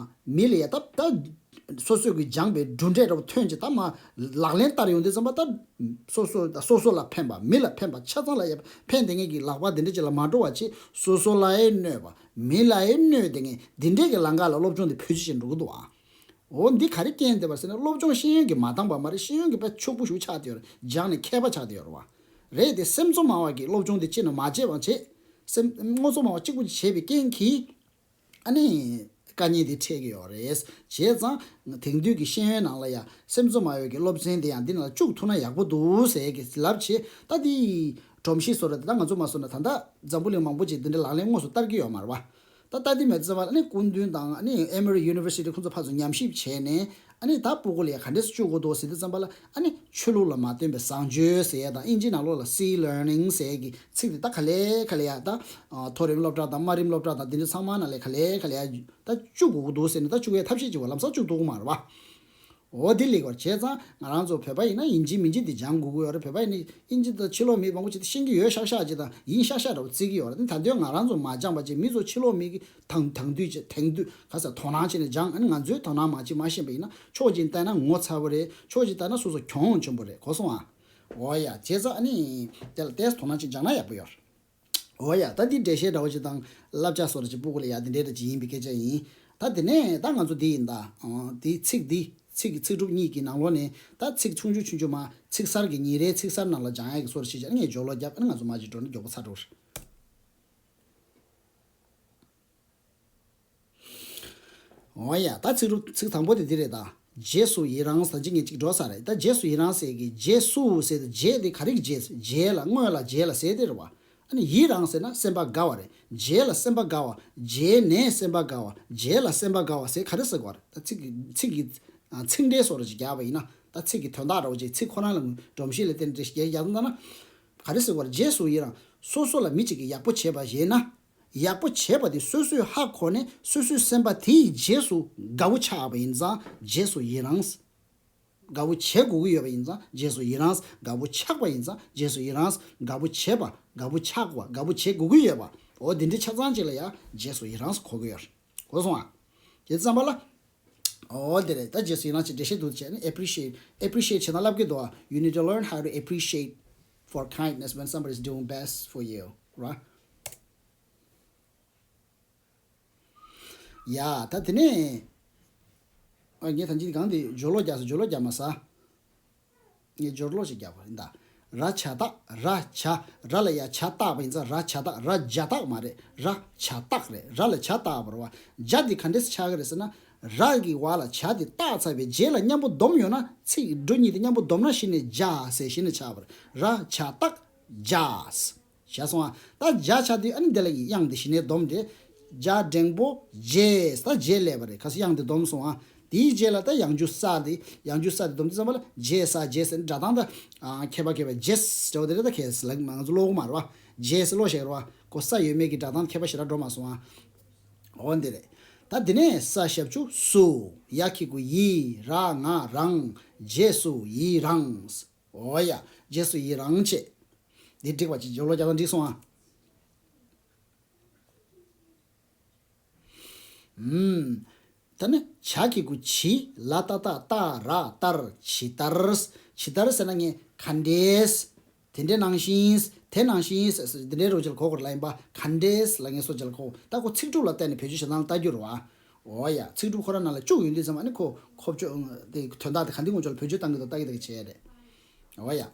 མི་ལ་ཡ་ད་ད། སོ་སོས་གི་སྦྱངས་པའི་གྲུབ་འབྲས་འདྲ་བོ་ཐོན་ཅིག་ད་མ་ལག་ལེན་བསྟར་ཡོང་དུས་ཙམ་པ་ད། སོ་སོ་ད་སོ་སོ་ལ་ཕན་པ། མི་ལ་ཕན་པ། ཆ་ཚང་ལ་ཡ་ཕན་བསྡད་མཁན་གྱི་ལག་པ་འདི་འདྲ་ཅིག་ལ་མ་འགྲོ་བ་བྱས། སོ་སོ་ལ་ཡ་གནོད་པ། མི་ལ་ཡ་གནོད་བསྡད་མཁན་འདི་འདྲས་ཀྱི་ལམ་ཁ་ལ་སློབ་སྦྱོང་འདི་བེད་སྤྱོད་བྱེད་འགྲོ་གི་འདུག་ཨ། འོ་འདི་ག་རེ་རྐྱེན་འདེབས་པ་ཟེར་ན། སློབ་སྦྱོང་ཤེས་ཡོན་གྱིས་མ་འདང་པ་མ་རེད། ཤེས་ཡོན་གྱིས་དཔེ་ཕྱུག་པོ་ཞིག་ཆགས་བསྡད་ཡོད་རེད། སྦྱངས་ནས་མཁས་པ་ཆགས་བསྡད་ཡོད་རེད་བ། རེད་དེ། སེམས་གཙོ་སྨྲ་བ་གི་སློབ་སྦྱོང་འདི་ཅི་ནས་མ་བྱས་པ་བྱས། སེམས་དངོས་གཙོ་སྨྲ་བ་གཅིག་པུ་ཅིག་བྱས་པའི་རྐྱེན་གྱིས། ཨ་ནི། དཀའ་ངལ་འདི་འཕྲད་ཀྱི་ཡོད་རེད། བྱས་ཙང་དེང་དུས་ཀྱི་ཤེས་ཡོན་ནང་ལ་ཡང་སེམས་གཙོ་སྨྲ་བའི་གི་སློབ་ཚན་འདི་ཡང་འདི་ནང་ལ་བཅུག་ཐུབ་ན་ཡག་པོ་འདུག་ཟེར་གི་ལབ་བྱས། ད་འདི་སྒྲོམ་གཞི་བཟོ་འདྲ་དེ་ད་ང་ཚོ་མ་བཟོ་ན་ད་ལྟ་འཛམ་བུ་གླིང་མང་པོ་ཅིག་འདི་འདྲ་ལག་ལེན་དངོས་སུ་བསྟར་གྱི་ཡོད་མ་རེད་བ། ད་ལྟ་འདི་མེད་ཙམ་པ་ལ་ནི་སྐུ་མདུན་དང་ཨ་ནི་Emory University ཁོང་ཚོ་ཕར་ཚུར་ཉམས་ཞིབ་བྱས་ནས། ཨ་ནི་ད་སྤུ་གུ་ལ་ཡང་ག་འདྲས་སེ་བཅུག་དགོས་འདུག་ཟེར་དུས་ཙམ་པ་ལ། ཨ་ནི་ཆོས་ལུགས་ལ་མ་བརྟེན་པའི་བཟང་སྤྱོད་ཟེར་ཡ་དང་། དབྱིན་ཇིའི་ནང་ལོགས་ལ་C learning ཟེར་ཡ་གི་ཚིག་དེ་ད་ག་ལེ་ག་ལེ་ཡ་ད། ཨ། མཐོ་རིམ་སློབ་གྲྭ་དང་དམའ་རིམ་སློབ་གྲྭ་དང་འདི་འདྲ་ཚང་མ་ནང་ལ་ག་ལེ་ག་ལེ་ཡ་ད་བཅུག་དགོས་ཀྱི་འདུག་ཟེར་ནས། ད་བཅུག་ཡའི་ཐབས་ཤེས་བྱེད་པ་ལམ་སང་བཅུག་ཐུབ་ཀྱི་མ་རེད་བ། འོ་འདི་ལེགས་པར་བྱས་ཙང་། ང་རང་ཚོ་བོད་པ་ཡིན་ན་ཡིན་གཅིག་མིན་གཅིག་འདི་སྦྱང་དགོས་ཀྱི་ཡོད་རེད། བོད་པ་ཡིན་ན་དབྱིན་ཇི་དང་ཕྱི་ལོགས་མི་མང་པོ་ཅིག་ཤེས་ཀྱི་ཡོད་ཤག་ཤག་ཅིག་དང་ཡིན་ཤག་ཤག་འདྲ་བོ་བརྩི་གི་ཡོད་རེད། ད་དུང་ང་རང་ཚོ་མ་སྦྱངས་པ་བྱས། མི་ཚོ་ཕྱི་ལོགས་མི་གི་དང་དེང་དུས་ཅིག་དེང་དུས་ག་ས་དོ་སྣང་བྱས་ནས་སྦྱངས། ཨ་ནི་ང་ཚོའི་དོ་སྣང་མ་བྱས་མ་ཤེས་པ་ཡིན་ན། ཕྱོགས་གཅིག་བལྟས་ན་ངོ་ཚ་བོ་རེད། ཕྱོགས་གཅིག་བལྟས་ན་སོ་སོ་གྱོང་ཆེན་པོ་རེད། གོ་སོང་ཨ། འོ་ཡ། བྱས་ཙང་ཨ་ནི་དེ་ལ་ཏོག་ཙམ་དོ་སྣང་ཅིག་སྦྱངས་ན་ཡག་པོ་ཡོད་རེད། འོ་ཡ། ད་འདི་འགྲེལ་བཤད་འདྲ་བོ་ཅིག་དང་བསླབ་བྱ་བཟོ་འདྲ་ཅིག་སྤུ་གུ་ལ་ཡ་འདི་འདྲའི་འདྲ་ཅིག་ཡིན་པའི་སྐད་ཆ་ཡིན། ད་དེ་ནས་ད་ང་ཚོ་འདི་ཡིན་ད། ཨང་། འདི་ཚིག་འདི་ཚིག་གི་ཚིག་གྲུབ་གཉིས་ཀྱི་ནང་ལོགས་ནས་ད་ཚིག་ཆུང་ཆུང་ཆུང་ཆུང་མ་ཚིག་གསར་གྱི་ཉིན་རེའི་ཚིག་གསར་ནང་ལ་སྦྱང་ཡ་གི་སོར་ཞིག་བྱས་ནས་ངས་སྦྱོར་ཀློག་བརྒྱབ། ཨ་ནི་ང་ཚོ་མ་ཅིག་འགྲོ་ན་མགྱོགས་པོ་ཚར་འགྲོ་རེད། འོ་ཡ། ད་ཚིག་གྲུབ་ཚིག་དང་པོ་དེ་འདི་རེད་ད། རྗེས་སུ་ཡི་རངས་ཟེར་གྱི་ངས་གཅིག་འགྲོ་ས་རེད། ད་རྗེས་སུ་ཡི་རངས་ཟེར་གྱི་རྗེས་སུ་ཟེར་དུས་རྗེས་དེ་ག་རེ་གི་རྗེས། རྗེས་ལ་སྔོན་ལ་རྗེས་ལ་ཟེར་དེ་རེད་བ། ཨ་ནི་ཡི་རངས་ཟེར་ན་སེམས་པ་དགའ་བ་རེད། རྗེས་ལ་སེམས་པ་དགའ་བ། རྗེས་ནས་སེམས་པ་དགའ་བ། རྗེས་ལ་སེམས་པ་དགའ་བ་ཟེར་ག་རེ་ཟེར་དགོས་རེད། ད་ཚིག་གི་ཚིག་གི་ཨ་ཚིག་འགྲེལ་བཟོ་འདྲ་ཅིག་རྒྱག་པ་ཡིན་ན། ད་ཚིག་གི་དོན་དག་འདྲ་བོ་ཅིག་ཚིག་ཁོ་རང་ལ་སྒྲོམ་གཞི་ལ་བརྟེན་ཏེ་རྒྱག་ཡག་ན། ག་རེ་ཟེར་དགོས་རེད། རྗེས་སུ་ཡི་རངས། སོ་སོ་ལ་མི་གཅིག་གིས་ཡག་པོ་བྱས་པ་ཡིན་ན། ཡག་པོ་བྱས་པ་དེ་སོ་སོས་ཧ་གོ་ནས་སོ་སོའི་སེམས་པ་དེའི་རྗེས་སུ་དགའ་བོ་ཆགས་པ་ཡིན་ཙང་རྗེས་སུ་ཡི་རངས། དགའ་བོ་བྱེད་དགོས་ཀྱི་ཡོད་པ་ཡིན་ཙང་རྗེས་སུ་ཡི་རངས། དགའ་བོ་ཆགས་པ་ཡིན་ཙང་རྗེས་སུ་ཡི་རངས། དགའ་བོ་བྱེད་པ། དགའ་བོ་ཆགས་པ། དགའ་བོ་བྱེད་དགོས་ཀྱི་ཡོད་པ། འོ་དེ་འདྲའི་ཆ་ཚང་ཅིག་ལ་ཡང་རྗེས་སུ་ཡི་རངས་གོ་གི་ཡོད་རེད། གོ་སོང་ཨ། དེ་ཙམ་པ་ལ། འོ་དེ་རེད། ད་རྗེས་སུ་ཡི་རངས་ཀྱི་འགྲེལ་བཤད་འདུག་བྱས་ནས་appreciate appreciate བྱེད་ན་ལབ་ཀྱི་འདུག You need to learn how to appreciate for kindness when somebody is doing best for you, right? ཡ། ད་དེ་ནས་ཨ་ངས་ད་ཅི་གང་དེ་སྦྱོར་ཀློག་རྒྱག་ས། སྦྱོར་ཀློག་རྒྱག་མ་ས། ངས་སྦྱོར་ཀློག་ཞིག་རྒྱག་པ་ཡིན་ད། ར་བྱ་བཏགས། ར་བྱ། ར་ལ་ཡ་བྱ་བཏགས་པ་ཡིན་ཙང་ར་བྱ་བཏགས། ར་བྱ་བཏགས་མ་རེད། ར་བྱ་བཏགས་རེད། ར་ལ་བྱ་བཏགས་པ་རེད་བ། བྱ་དེ་ག་འདྲས་ཆགས་ཀྱི་རེད་ཟེར་ན། ར་གི་བ་ལ་བྱ་དེ་བཏགས་ཚར་བའི་རྗེས་ལ་མཉམ་པོ་སྡོམ་ཡོད་ན། ཚིག་འབྲུ་གཉིས་དེ་མཉམ་པོ་སྡོམ་ན་གཞི་ནས་བྱ་ཟེར་གཞི་ནས་ཆགས་པ་རེད། ར་བྱ་བཏགས་བྱ། བྱས་སོང་ཨ། ད་བྱ་བྱ་དེ་ཨ་ནི་དེ་ལ་ཡི་དབྱངས་དེ་གཞི་ནས་སྡོམ་སྟེ། བྱ་འགྲེང་བུ་བྱས། ད་བྱས་ལས་པ་རེད། ཁ་སང་དབྱངས་དེ་སྡོམ་སོང་ཨ། དེའི་རྗེས་ལ་ད་ཡང་འཇུག་ས་དེ། ཡང་འཇུག་ས་དེ་སྡོམ་དུས་ཙམ་པ་ལ་བྱས་ས་བྱས་ཟེར་ནས་སྒྲ་གདངས་ད། ཨ་ཁྱད་པར་ཁྱད་པར་བྱས་འདྲ་བོ་དེ་རེད། ད་ཁས་ལ་ང་ཚོ་ཀློག་གི་མ་རེད་བ། བྱས་ཟེར་ཀློག་བཞག་རེད་བ། གོ་ས་ཡོད་མེད་ཀྱི་སྒྲ་གདངས་ཁྱད་པར་ཞེ་དྲག་འགྲོ་མ་སོང་ཨ། འོ་འདི་རེད། ད་དེ་ནས་ས་ཞབས་ཀྱུ་སུ། ཡ་གི་གུ་ཡི། ར་ང་རང་། རྗེས་སུ་ཡི་རངས། འོ་ཡ། རྗེས་སུ་ཡི་རངས་བྱས། འདི་འགྲིག་པ་ཅིག་སྦྱོར་ཀློག་རྒྱག་སྟངས་འགྲིག་སོང་ཨ། ཨུམ། ད་ནི་བྱ་གི་གུ་བྱི། ལ་ཏ་བཏགས་ལྟ། ར་ལྟར། ཇི་ལྟར། ཇི་ལྟར་ཟེར་ན་ངས་ག་འདྲས། དེ་འདྲའི་ནང་བཞིན། དེ་ནང་བཞིན་ཟེར་ཟེར་འདི་འདྲའི་རོ་ཅིག་ལ་གོ་དགོས་རེད་ལབ་ཡིན་པ། ག་འདྲས་ལ་ངས་སོ་ཅིག་ལ་གོ། ད་ཁོ་ཚིག་གྲུབ་ལ་བལྟས་ནས་བེད་སྤྱོད་བྱེད་སྟངས་ལ་ལྟ་རྒྱུ་རེད་བ། འོ་ཡ། ཚིག་གྲུབ་ཁོ་རང་ནང་ལ་བཅུག་ཡོང་དུས་ཙམ་པ་ཨ་ནི་ཁོ་ཁོ་བཅོ་དེ་དོན་དག་དེ་ག་འདི་ངོ་ཅོག་ལ་བེད་སྤྱོད་བཏང་གི་འདུག་ལྟ་གི་འདུག་བྱས་རེད། འོ་ཡ།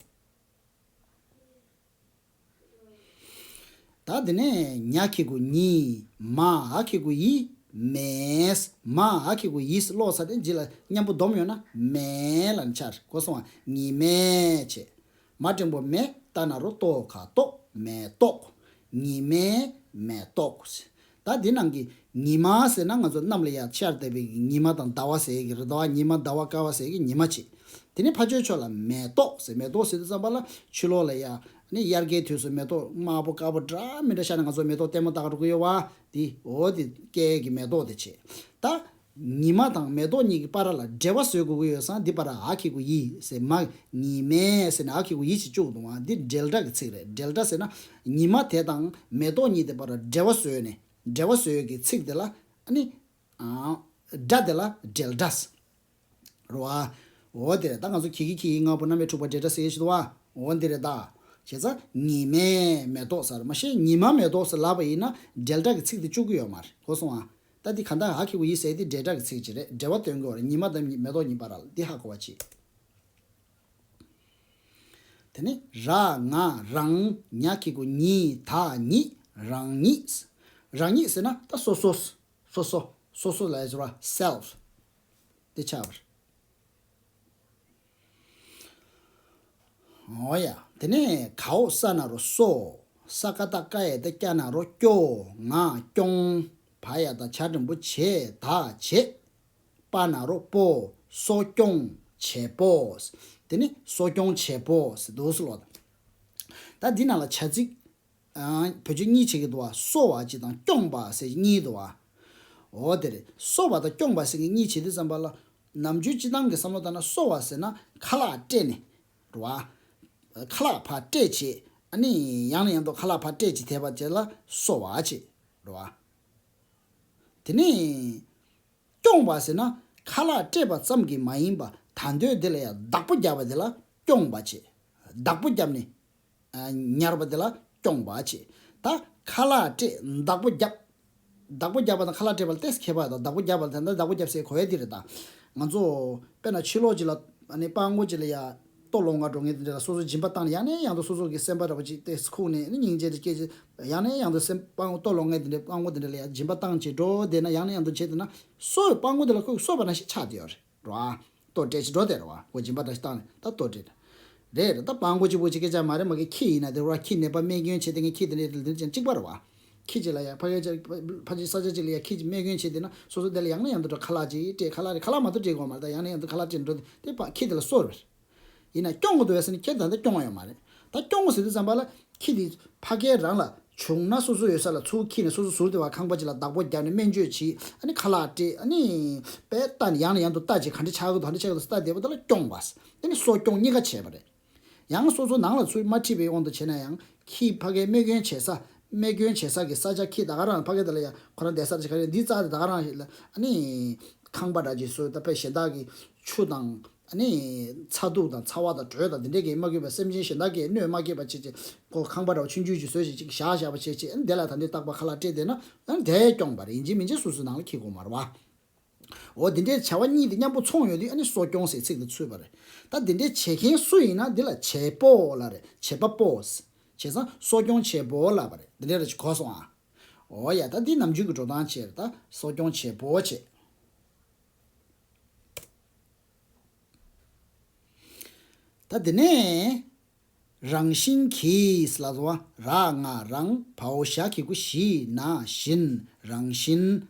ད་དེ་ནས་ཉ་གི་གུ་ཉི། མ་འ་གི་གུ་འི། མས། མ་འ་གི་གུ་འི་ཟེར་ཀློག་ས་དེ་རྗེས་ལ་མཉམ་པོ་སྡོམ་ཡོད་ན་མས་ལབ་ནས་ཆགས། གོ་སོང་ང་། ཉི་མས་བྱས། མ་འགྲེང་བུ་མེ། ཏ་ན་རོ་ཏོ་ག་ཏོག་མེ་ཏོག་ཉི་མའི་མེ་ཏོག་ད་འདི་ནང་གི་ཉི་མ་ཟེར་ན་ང་ཚོ་གནམ་ལ་ཡར་ཤར་བསྡད་པའི་ཉི་མ་དང་ཟླ་བ་ཟེར་གྱི་རེད། ཟླ་བ་ཉི་མ་ཟླ་བ་སྐར་བ་ཟེར་གྱི་ཉི་མ་བྱས། དེ་ནས་ཕར་ཕྱོགས་ཕྱོགས་ལ་མེ་ཏོག་ཟེར། མེ་ཏོག་ཟེར་དུས་ཙམ་པ་ལ་ཕྱི་ལོགས་ལ་ཡ་ནི་དབྱར་ཁའི་དུས་སུ་མེ་ཏོག་དམར་པོ་དཀར་པོ་འདྲ་མི་འདྲ་ཤར་ནས་ང་ཚོ་མེ་ཏོག་ལྟད་མོ་ལྟ་ག་འགྲོ་གི་ཡོད་བ། འདི་འོ་འདི་སྐྱེས་ཀྱི་མེ་ཏོག་དེ་བྱས། ད་ཉི་མ་དང་མེ་ཏོག་གཉིས་ཀྱི་བར་ལ་འབྲེལ་བ་བཟོ་དགོས་ཀྱི་ཡོད་ཙང་འདི་བར་འ་གི་གུ་འི་ཟེར། མ་ཉི་མས་ཟེར་ནས་འ་གི་གུ་འི་ཞིག་བཅུག་འདུག་བ། འདི་འབྲེལ་སྒྲ་གི་ཚིག་རེད། འབྲེལ་སྒྲ་ཟེར་ན་ཉི་མ་དེ་དང་མེ་ཏོག་གཉིས་དེ་བར་འབྲེལ་བ་བཟོས་ནས་འབྲེལ་བ་བཟོས་ཀྱི་ཚིག་དེ་ལ་ཨ་ནི་ཨ་སྒྲ་དེ་ལ་འབྲེལ་སྒྲ་ཟེར་བ། འོ་དེ་རེད། ད་ང་ཚོ་གི་གི་གི་གི་ལྔ་པོ་རྣམ་དབྱེ་དྲུག་པ་འབྲེལ་སྒྲ་ཟེར་ཡས་ཞིག་འདུག་བ། འོ་འདི་རེད་ད། བྱས་ཙང་ཉི་མས་མེ་ཏོག་ཟེར་མ་ཤེས། ཉི་མ་མེ་ཏོག་ཟེར་ལབ་པ་ཡིན་ན་འབྲེལ་སྒྲ་གི་ཚིག་དེ་བཅུག་གི་ཡོད་མ་རེད། གོ་སོང་ང་། ད་འདི་ག་འདྲ་འ་གི་གུ་འི་ཟེར་དེ་འབྲེལ་སྒྲ་གི་ཚིག་ཅིག་རེད། འབྲེལ་བ་སྟོན་གྱི་ཡོད་རེད། ཉི་མ་དང་མེ་ཏོག་གཉིས་བར་ལ་འདི་ཧ་གོ་བ་བྱེད། དེ་ནས་ར་ང་རང་། ཉ་གི་གུ་ཉི། ད་ཉིད། རང་ཉིད། རང་ཉིད་ཟེར་ན་ད་སོ་སོ། སོ་སོ། སོ་སོ་ལ་ཟེར་བ་self དེ་ཆགས་པ་རེད། འོ་ཡ། དེ་ནས་གའོ་ས་ན་རོ་སོ། ས་ཀ་བཏགས་སྐ་ཡ་བཏགས་སྐྱ་ན་རོ་སྐྱོ། ང་སྐྱོང་། བ་ཡ་བཏགས་བྱ་འགྲེང་བུ་བྱས། ད་བྱེད། པ་ན་རོ་པོ། གསོ་སྐྱོང་བྱེད་པོ། དེ་ནི་གསོ་སྐྱོང་བྱེད་པོ་ཟེར་འདུག་སེ་ལབ། ད་འདི་ནང་ལ་བྱ་ཚིག་ཨ་བེད་སྤྱོད་གཉིས་བྱེད་ཀྱི་འདུག་བ། གསོ་བ་གཅིག་དང་སྐྱོང་བ་ཟེར་གཉིས་འདུག་བ། འོ་དེ་རེད། གསོ་བ་དང་སྐྱོང་བ་ཟེར་གྱི་གཉིས་བྱེད་དུས་ཙམ་པ་ལ། ནམ་རྒྱུན་སྤྱིར་བཏང་གི་བསམ་བློ་བཏང་ན་གསོ་བ་ཟེར་ན་ཁ་ལག་སྤྲད་ནས་རེད་བ། ཁ་ལག་ཕར་སྤྲད་བྱས། ཨ་ནི་ཡང་ནས་ཡང་དུ་ཁ་ལག་ཕར་སྤྲད་བྱས་དེ་བ་བྱས་ལ་གསོ་བ་བྱེད་རེད་བ། དེ་ནས་སྐྱོང་བ་ཟེར་ན་ཁ་ལག་སྤྲད་པ་ཙམ་གྱིས་མ་ཡིན་པ་ད་འདོད་དེ་ལ་ཡང་བདག་པོ་བརྒྱབ་པ་དེ་ལ་སྐྱོང་བ་བྱེད། བདག་པོ་བརྒྱབ་ནས་ཉར་བ་དེ་ལ་སྐྱོང་བ་བྱེད། ད་ཁ་ལག་སྤྲད་བདག་པོ་བརྒྱབ། བདག་པོ་བརྒྱབ་པ་དང་ཁ་ལག་སྤྲད་པ་ལ་ཏོག་ཙམ་ཁྱད་པར་ཡོད་དོ། བདག་པོ་བརྒྱབ་པ་ལ་ད་ལྟ་བདག་པོ་བརྒྱབ་ཟེར་གོ་ཡ་དེ་རེད་ད། ང་ཚོ་དཔེར་ན་ཕྱི་ལོགས་ཅིག་ལ་ཨ་ནི་སྤྲང་པོ་ཅིག་ལ་ཡ། ལྟོ་ལོག་འགའ་འགྲོ་མཁན་དེ་འདྲ་ལ་སོ་སོ་སྦྱིན་པ་བཏང་ནས་ཡང་ནས་ཡང་དུ་སོ་སོ་གི་སེམས་པ་འདྲ་པོ་ཅིག་དེ་ཁུག་ནས་ནི་སྙིང་རྗེ་དེ་སྐྱེས་ཀྱི་ཡང་ནས་ཡང་དུ་སེམས་སྤྲང་པོ་ལྟོ་ལོག་མཁན་དེ་འདྲ་སྤྲང་པོ་དེ་འདྲ་ལ་ཡང་སྦྱིན་པ་བཏང་བྱས་འགྲོ་བསྡད་ན་ཡང་ནས་ཡང་དུ་བྱས་བསྡད་ན་སོ་སྤྲང་པོ་དེ་ལ་ཁོས་གསོད་པ་ནང་བཞིན་ཆགས་བསྡད་ཡོད་རེད་རོ། ལྟོ་སྤྲད་ཅིག་འགྲོ་བསྡད་རོ། ཁོ་སྦྱིན་པ་འདྲ་ཞིག་བཏང་ནས་ད་ལྟོ་སྤྲད། རེད་རེད། ད་སྤྲང་པོ་གཅིག་པོ་གཅིག་སྐད་ཆ་མ་རེད། མ་གི་ཁྱི་ཡིན་ན་དེ་རོ་ཁྱི་ནད་པ་རྨས་སྐྱོན་བྱས་དེ་ངས་ཁྱི་དེ་འདྲ་དེ་འདྲ་ཅན་གཅིག་པ་རེད་བ། ཁྱི་གཅིག་ལ་ཡ་ཕ་གི་ཕ་གི་ས་ཆ་གཅིག་ལ་ཡ་ཁྱི་གཅིག་རྨས་སྐྱོན་བྱས་དེ་ན་སོ་སོ་དེ་ལ་ཡང་ན་ཡང་དུ་འགྲོ་ཁ་ལག་ཅིག་སྤྲད། ཁ་ལག་རེད། ཁ་ལག་མ་གཏོགས་སྤྲད་དགོས་མ་རེད། ད་ཡང་ན་ཡང་དུ་ཁ་ལག་སྤྲད་འགྲོ་དེ་ཕ་ཁྱི་དེ་ལ་གསོད་རེད། ཡིན་ན་སྐྱོང་དགོས་འདུག་བས་ཟེར་ནས་ཁྱེད་ད་ལྟ་སྐྱོང་བ་ཡོད་མ་རེད། ད་སྐྱོང་དགོས་ཟེར་དུས་ཙམ་པ་ལ་ཁྱི་དེ་ཕ་གིར་རང་ལ་བྱུང་ན་སོ་སོ་ཡོད་ས་ལ་ཚུར་ཁྱི་ནས་སོ་སོ་ཟུར་དེ་བ་ཁང་པ་ཅིག་ལ་བདག་པོ་བརྒྱབ་ནས་སྨན་བཅོས་བྱས། ཨ་ནི་ཁ་ལག་སྤྲད། ཨ་ནི་དཔེ་ལྟ་ནས་ཡང་ནས་ཡང་དུ་ལྟ་བྱས་ག་འདྲ་ཆགས་ཀྱི་འདུག་ག་འདྲ་ཆགས་ཀྱི་འདུག་ལྟ་བསྡད་པ་དེ་ལ་སྐྱོང་བ། ཨ་ནི་གསོ་སྐྱོང་གཉིས་ཀ་བྱས་པ་རེད། ཡང་སོ་སོ་ནང་ལ་ཚུར་མ་ཁྲིད་པའི་དབང་དུ་བྱས་ན་ཡང་ཁྱི་ཕ་གིའི་རྨས་སྐྱོན་བྱེད་ས་རྨས་སྐྱོན་བྱེད་ས་གི་ས་ཆ་ཁྱི་ད་ག་རང་ཕ་གི་དེ་ལ་ཡང་ཁོ་རང་བསྡད་ས་ཅིག་ག་རེ་འདི་རྩ་དེ་ད་ག་རང་ཞིག་ལ་ཨ་ནི་ཁང་པ་འདྲ་ཅིག་བཟོས། ད་དཔེ་གཞན་དག་གི་ཆུ་དང་། ཨ་ནི་ཚ་གདུག་དང་ཚ་བ་དང་དྲོད་དང་དེ་འདྲས་ཀྱིས་མ་གོས་པ་སེམས་ཅན་གཞན་དག་གིས་གནོད་མ་སྐྱེལ་བ་བྱེད་ཅིག་ཁོ་ཁང་པ་འདྲ་བ་ཆུང་ཆུང་ཅིག་བཟོས་ཅིག་ཅིག་བཞག་བཞག་པ་བྱེད་ཅིག་ཨ་ནི་དེ་ལ་ད་འདི་རྟག་པར་ཁ་ལག་སྤྲད་བསྡད་ན་ཨ་ནི་དེ་སྐྱོང་བ་རེད། ཡིན་གཅིག་མིན་གཅིག་སོ་སོའི་ནང་ལ་འཁྱེར་དགོས་མ་རེད་བ། འོ་འདི་འདྲའི་བྱ་བ་གཉིས་དེ་མཉམ་པོ་ཚོགས་ཡོང་དུས་ཨ་ནི་གསོ་སྐྱོང་ཟེར་ཚིག་དེ་ཚུད་པ་རེད། ད་འདི་འདྲའི་བྱེད་མཁན་སུ་ཡིན་ན་འདི་ལ་བྱེད་པོ་ལབ་རེད། བྱེད་པ་པོ། བྱས་ཙང་གསོ་སྐྱོང་བྱེད་པོ་ལབ་པ་རེད། འདི་འདྲ་རེ་ཅིག་གོ་སོང་ཨ། འོ་ཡ། ད་འདི་ནམ་རྒྱུན་གྱི་འགྲོ་སྟངས་བྱས་རེད། ད་གསོ་སྐྱོང་བྱེད་པོ་བྱས། ད་དེ་ནས་རང་བཞིན་གྱིས་ལ་སོ། ར་ང་རང་བའོ་ཞ་གི་གུ་ཞི་ན་བཞིན། རང་བཞིན་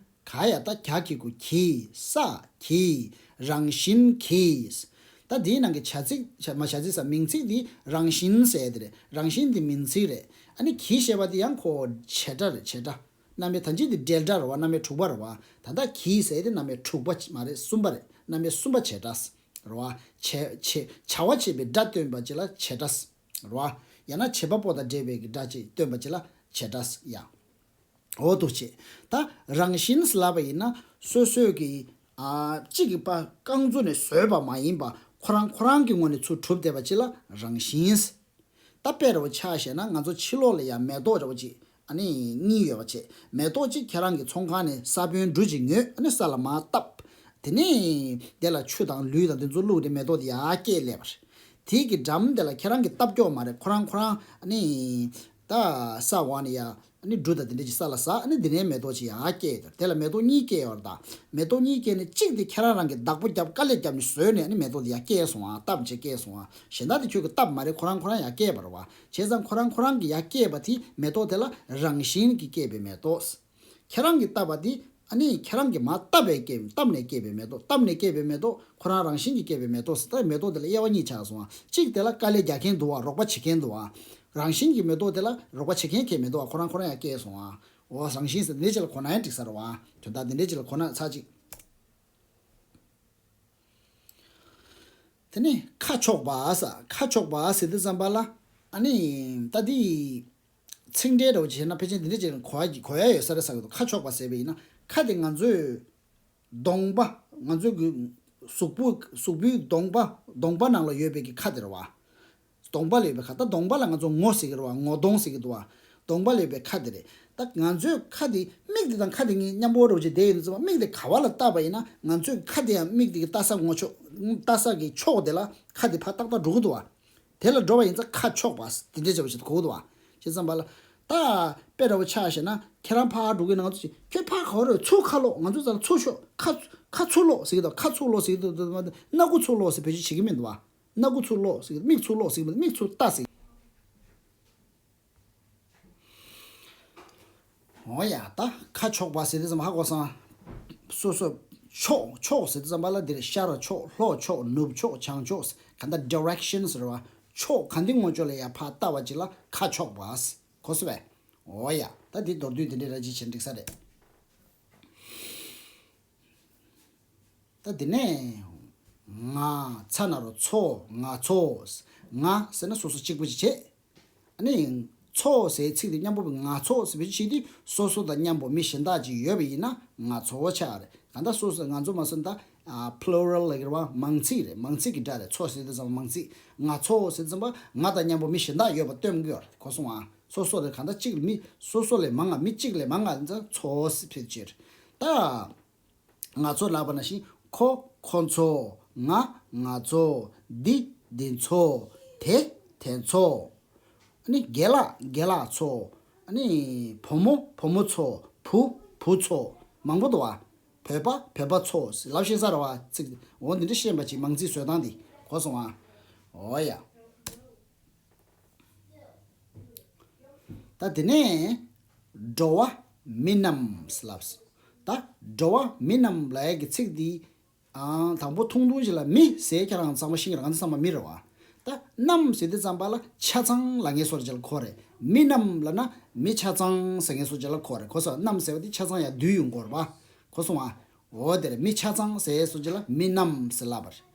ག་ཡ་ད་གྱ་གི་གུ་གྱི་ས་གྱིས། རང་བཞིན་གྱིས། ད་དེའི་ནང་གི་བྱ་ཚིག་བྱ་མ་བྱ་ཚིག་ས་མིང་ཚིག་འདི་རང་བཞིན་ཟེར་དེ་རེད། རང་བཞིན་འདི་མིང་ཚིག་རེད། ཨ་ནི་གྱིས་ཞེས་པ་འདི་ཡང་ཁོ་བྱེད་སྒྲ་རེད། བྱེད་སྒྲ། རྣམ་པའི་ད་ཅི་འདི་འབྲེལ་སྒྲ་རེད་བ། རྣམ་པའི་དྲུག་པ་རེད་བ། ད་ལྟ་གྱིས་ཟེར་དེ་རྣམ་པའི་དྲུག་པ་མ་རེད། གསུམ་པ་རེད། རྣམ་པའི་གསུམ་པ་བྱེད་སྒྲ། རེད་བ། བྱེད་བྱེད་བྱ་བ་བྱེད་པའི་སྒྲ་སྟོན་པ་ཅིག་ལ་བྱེད་སྒྲ། རེད་བ། ཡང་ན་བྱེད་པ་པོ་དང་འབྲེལ་བའི་གི་སྒྲ་ཅིག་སྟོན་པ་ཅིག་ལ་བྱེད་སྒྲ་ཡ། འོ་འདུག་བྱེད། ད་རང་བཞིན་ལབ་པ་ཡིན་ན་སོ་སོའི་གི་ཨ་གཅིག་གི་པ་རྐང་བཙུགས་ནས་བཟོས་པ་མ་ཡིན་པ་ཁོ་རང་ཁོ་རང་གི་ངོས་ནས་ཚུར་གྲུབ་བསྡད་པ་ཅིག་ལ་རང་བཞིན། ད་དཔེ་འདྲ་བོ་ཆ་བཞག་ན་ང་ཚོ་ཕྱི་ལོགས་ལ་ཡ་མེ་ཏོག་འདྲ་བོ་ཅིག་ཨ་ནི་གཉིས་ཡོད་པ་བྱས། མེ་ཏོག་ཅིག་ཁྱེད་རང་གི་ཚོང་ཁང་ནས་ས་བོན་འབྲུ་ཅིག་ཉོས། ཨ་ནི་ས་ལ་མར་བཏབ། དེ་ནས་དེ་ལ་ཆུ་དང་ལུད་དང་དེ་ཚོ་བླུགས་ཏེ་མེ་ཏོག་དེ་ཡར་སྐྱེས་སླེབས་པ་རེད། དེ་གི་འགྲམ་དེ་ལ་ཁྱེད་རང་གི་བཏབ་ཀྱོག་མ་རེད། ཁོ་རང་ཁོ་རང་ཨ་ནི་ད་ས་འོག་ནས་ཡ། ཨ་ནི་འབྲུ་དང་དེ་འདྲ་ཅིག་ས་ལ་ཟགས། ཨ་ནི་དེ་ནས་མེ་ཏོག་ཅིག་ཡར་སྐྱེས་ཡོད་རེད། དེ་ལ་མེ་ཏོག་གཉིས་སྐྱེས་ཡོད་རེད་ད། མེ་ཏོག་གཉིས་སྐྱེས་ནས་གཅིག་དེ་ཁྱེད་རང་རང་གིས་བདག་པོ་བརྒྱབ་དཀའ་ལས་བརྒྱབ་ནས་བཟོས་ནས་ཨ་ནི་མེ་ཏོག་དེ་ཡར་སྐྱེས་སོང་ཨ། བཏབ་བྱས་སྐྱེས་སོང་ཨ། གཞན་དག་དེ་ཁྱོད་ཀྱིས་བཏབ་མ་རེད། ཁོ་རང་ཁོ་རང་ཡར་སྐྱེས་པ་རེད་བ། བྱས་ཙང་ཁོ་རང་ཁོ་རང་གིས་ཡར་སྐྱེས་པ་དེ་མེ་ཏོག་དེ་ལ་རང་བཞིན་གྱིས་སྐྱེས་པའི་མེ་ཏོག་ཁྱེད་རང་གིས་བཏབ་པ་དེ་ཨ་ནི་ཁྱེད་རང་གིས་མར་བཏབ་པའི་སྐྱེས། བཏབ་ནས་སྐྱེས་པའི་མེ་ཏོག་བཏབ་ནས་སྐྱེས་པའི་མེ་ཏོག་ཁོ་རང་རང་བཞིན་གྱིས་སྐྱེས་པའི་མེ་ཏོག་ཟེར། ད་མེ་ཏོག་དེ་ལ་དབྱེ་བ་གཉིས་ཆགས་སོང་ཨ། གཅིག་དེ་ལ་དཀའ་ལས་རྒྱག་མཁན་འདུག་བ། རོགས་པ་བྱེད་མཁན་འདུག་བ། རང་བཞིན་གྱི་མེ་ཏོག་དེ་ལ་རོགས་པ་བྱེད་མཁན་གྱི་མེ་ཏོག་བ། ཁོ་རང་ཁོ་རང་ཡང་སྐྱེས་སོང་ཨ། འོ་རང་བཞིན་ཟེར་འདི་འདྲ་ཅིག་ལ་གོ་ན་ཡང་འགྲིག་ས་རེད་བ། དོན་དག་འདི་འདྲ་ཅིག་ལ་གོ་ན་ཚར་གཅིག་དེ་ནས་ཁ་ཕྱོགས་པ་ཟེར། ཁ་ཕྱོགས་པ་ཟེར་དུས་ཙམ་པ་ལ་ཨ་ནི་ད་འདི་ཚིག་འགྲེལ་འདྲ་བོ་ཅིག་བྱས་ན་ཕལ་ཆེར་འདི་འདྲ་ཅིག་གོ་ཡ་གོ་ཡ་ཡོད་ས་རེད་བསམ་གྱི་འདུག་ཁ་ཕྱོགས་པ་ཟེར་བ་ཡིན་ན་ཁ་དེ་ང་ཚོས་གདོང་པ། ང་ཚོའི་གི་གཟུགས་པོ་གཟུགས་པོའི་གདོང་པ། གདོང་པ་ནང་ལ་ཡོད་པའི་གི་ཁ་དེ་རེད་བ། གདོང་པ་ལ་ཡོད་པའི་ཁ། ད་གདོང་པ་ལ་ང་ཚོ་ངོ་ཟེར་གི་རེད་བ། ངོ་གདོང་ཟེར་གི་འདུག་བ། གདོང་པ་ལ་ཡོད་པའི་ཁ་དེ་རེད། ད་ང་ཚོའི་ཁ་དེ་མིག་དེ་དང་ཁ་དེ་གཉིས་མཉམ་པོ་འདྲ་བོ་ཅིག་བསྡད་ཡོད་དུས་ཙམ་པ་མིག་དེ་ག་བ་ལ་བལྟས་པ་ཡིན་ན་ང་ཚོའི་ཁ་དེ་ཡང་མིག་དེ་གི་ལྟ་ས་ངོ་ཕྱོགས། ལྟ་ས་གི་ཕྱོགས་དེ་ལ་ཁ་དེ་ཕར་ཏག་ཏག་འགྲོ་གི་འདུག་བ། དེ་ལ་འགྲོ་བ་ཡིན་ཙང་ཁ་ཕྱོགས་པ་དེ་འདྲ་བྱས་པ་ཞིག་གོ་གི་འདུག་བ། བྱས་ཙམ་པ་ལ་ད་དཔེ་འདྲ་བོ་ཆ་བཞག་ན་ཁྱེད་རང་ཕར་འགྲོ་གི་ན་ང་ཚོ་ཅིག་ཁྱོད་ཕར་ག་བ་རེད། ཚུར་ཁ་ལོག་ང་ཚོ་ཙ་ལ་ཚུར་ཤོག་ཁ་ཁ་ཚུར་ལོག་ཟེར་གི་འདུག་ཁ་ཚུར་ལོག་ཟེར་གི་འདུག་སྣ་ཁུག་ཚུར་ལོག་ཟེར་བེད་སྤྱོད་བྱེད་ཀྱི་མི་འདུག་བ། སྣ་ཁུག་ཚུར་ལོག་ཟེར་གི་འདུག་མིག་ཚུར་ལོག་ཟེར་གི་མི་འདུག་མིག་ཚུར་ལྟ་ཟེར། འོ་ཡ། ད་ཁ་ཕྱོགས་པ་ཟེར་དུས་ཙམ་ཧ་གོ་སོང་། སོ་སོ་ཕྱོགས། ཕྱོགས་ཟེར་དུས་ཙམ་པ་ལ་འདིར་ཤར་ཕྱོགས། ལྷོ་ཕྱོགས། ནུབ་ཕྱོགས། བྱང་ཕྱོགས། ག་འདྲ་direction་ཟེར་བ། ཕྱོགས་ག་འདི་ངོ་ཕྱོགས་ལ་ཡ་ཕར་ལྟ་བ་ཅིག་ལ་ཁ་ཕྱོགས་པ། གོ་སོང་བས། འོ་ཡ། ད་འདི་མདོར་བསྡུས་འདི་འདྲའི་ར་ཅིག་བྱས་འགྲིག་ས་རེད། ད་དེ་ནས་ང་ཚ་ན་རོ་ཚོ། ང་ཚོ། ང་ཟེར་ན་སོ་སོ་གཅིག་པུ་ཅིག་བྱེད། ཨ་ནི་ཚོ་ཟེར་ཚིག་དེ་མཉམ་པོ་ང་ཚོ་ཟེར་བའི་ཆེད་དུ་སོ་སོ་དང་མཉམ་པོ་མི་གཞན་དག་ཅིག་ཡོད་པ་ཡིན་ན་ང་ཚོ་ཆགས་རེད། གང་ལྟར་སོ་སོ་ང་ཚོ་མ་སོན་ད་ཨ་plural་ལ་གི་རེད་བ། མང་ཚིག་རེད། མང་ཚིག་གི་སྒྲ་རེད། ཚོ་ཟེར་དུས་ཙམ་མང་ཚིག་ང་ཚོ་ཟེར་དུས་ཙམ་པ་ང་དང་མཉམ་པོ་མི་གཞན་དག་ཡོད་པ་སྟོན་གི་ཡོད་རེད། གོ་སོང་ཨ། སོ་སོ་རེད། གང་ལྟར་གཅིག་མི་སོ་སོ་ལས་མང་ང་། མི་གཅིག་ལས་མང་ང་ཚོ་ཟེར་ཕེབས་ཕྱིར། ད་ང་ཚོ་ལབ་པ་ནང་བཞིན་ཁོ། ཁོ་ཚོ། ང་། ང་ཚོ། འདི། འདི་ཚོ། དེ། དེ་ཚོ། ཨ་ནི་རྒན་ལགས། རྒན་ལགས་ཚོ། ཨ་ནི་བུ་མོ། བུ་མོ་ཚོ། བུ། བུ་ཚོ། མང་པོ་འདུག་བ། བོད་པ། བོད་པ་ཚོ་ལབ་ཤེས་ས་རེད་བ། ཚིག་འོ་འདི་འདྲ་ཤེས་པ་ཅིག་མང་ཚིག་བཟོ་སྟངས་འདི་གོ་སོང་ཨ། འོ་ཡ། ད་དེ་ནས་འགྲོ་བ་མི་རྣམས་ལབ། ད་འགྲོ་བ་མི་རྣམས་ལབ་ཡ་གི་ཚིག་འདི། ཨང་། དང་པོ་ཐུང་ཐུང་ཞིག་ལ་མི་ཟེར། ཁྱེད་རང་ཚང་མ་ཤེས་ཀྱི་རེད། ང་ཚོ་ཚང་མ་མི་རེད་བ། ད་རྣམས་ཟེར་དུས་ཙམ་པ་ལ་ཆ་ཚང་ལབ་མཁན་བཟོ་འདྲ་ཅིག་ལ་གོ་རེད། མི་རྣམས་ལབ་ན་མི་ཆ་ཚང་ཟེར་མཁན་བཟོ་འདྲ་ཅིག་ལ་གོ་རེད། གོ་སོང་། རྣམས་ཟེར་བ་དེ་ཆ་ཚང་ཡར་བསྡུས་ཡོང་གི་ཡོད་རེད་བ། གོ་སོང་ཨ། འོ་དེ་རེད། མི་ཆ་ཚང་ཟེར་བཟོ་འདྲ་ཅིག་ལ་མི་རྣམས་ཟེར་ལབ་པ་རེད།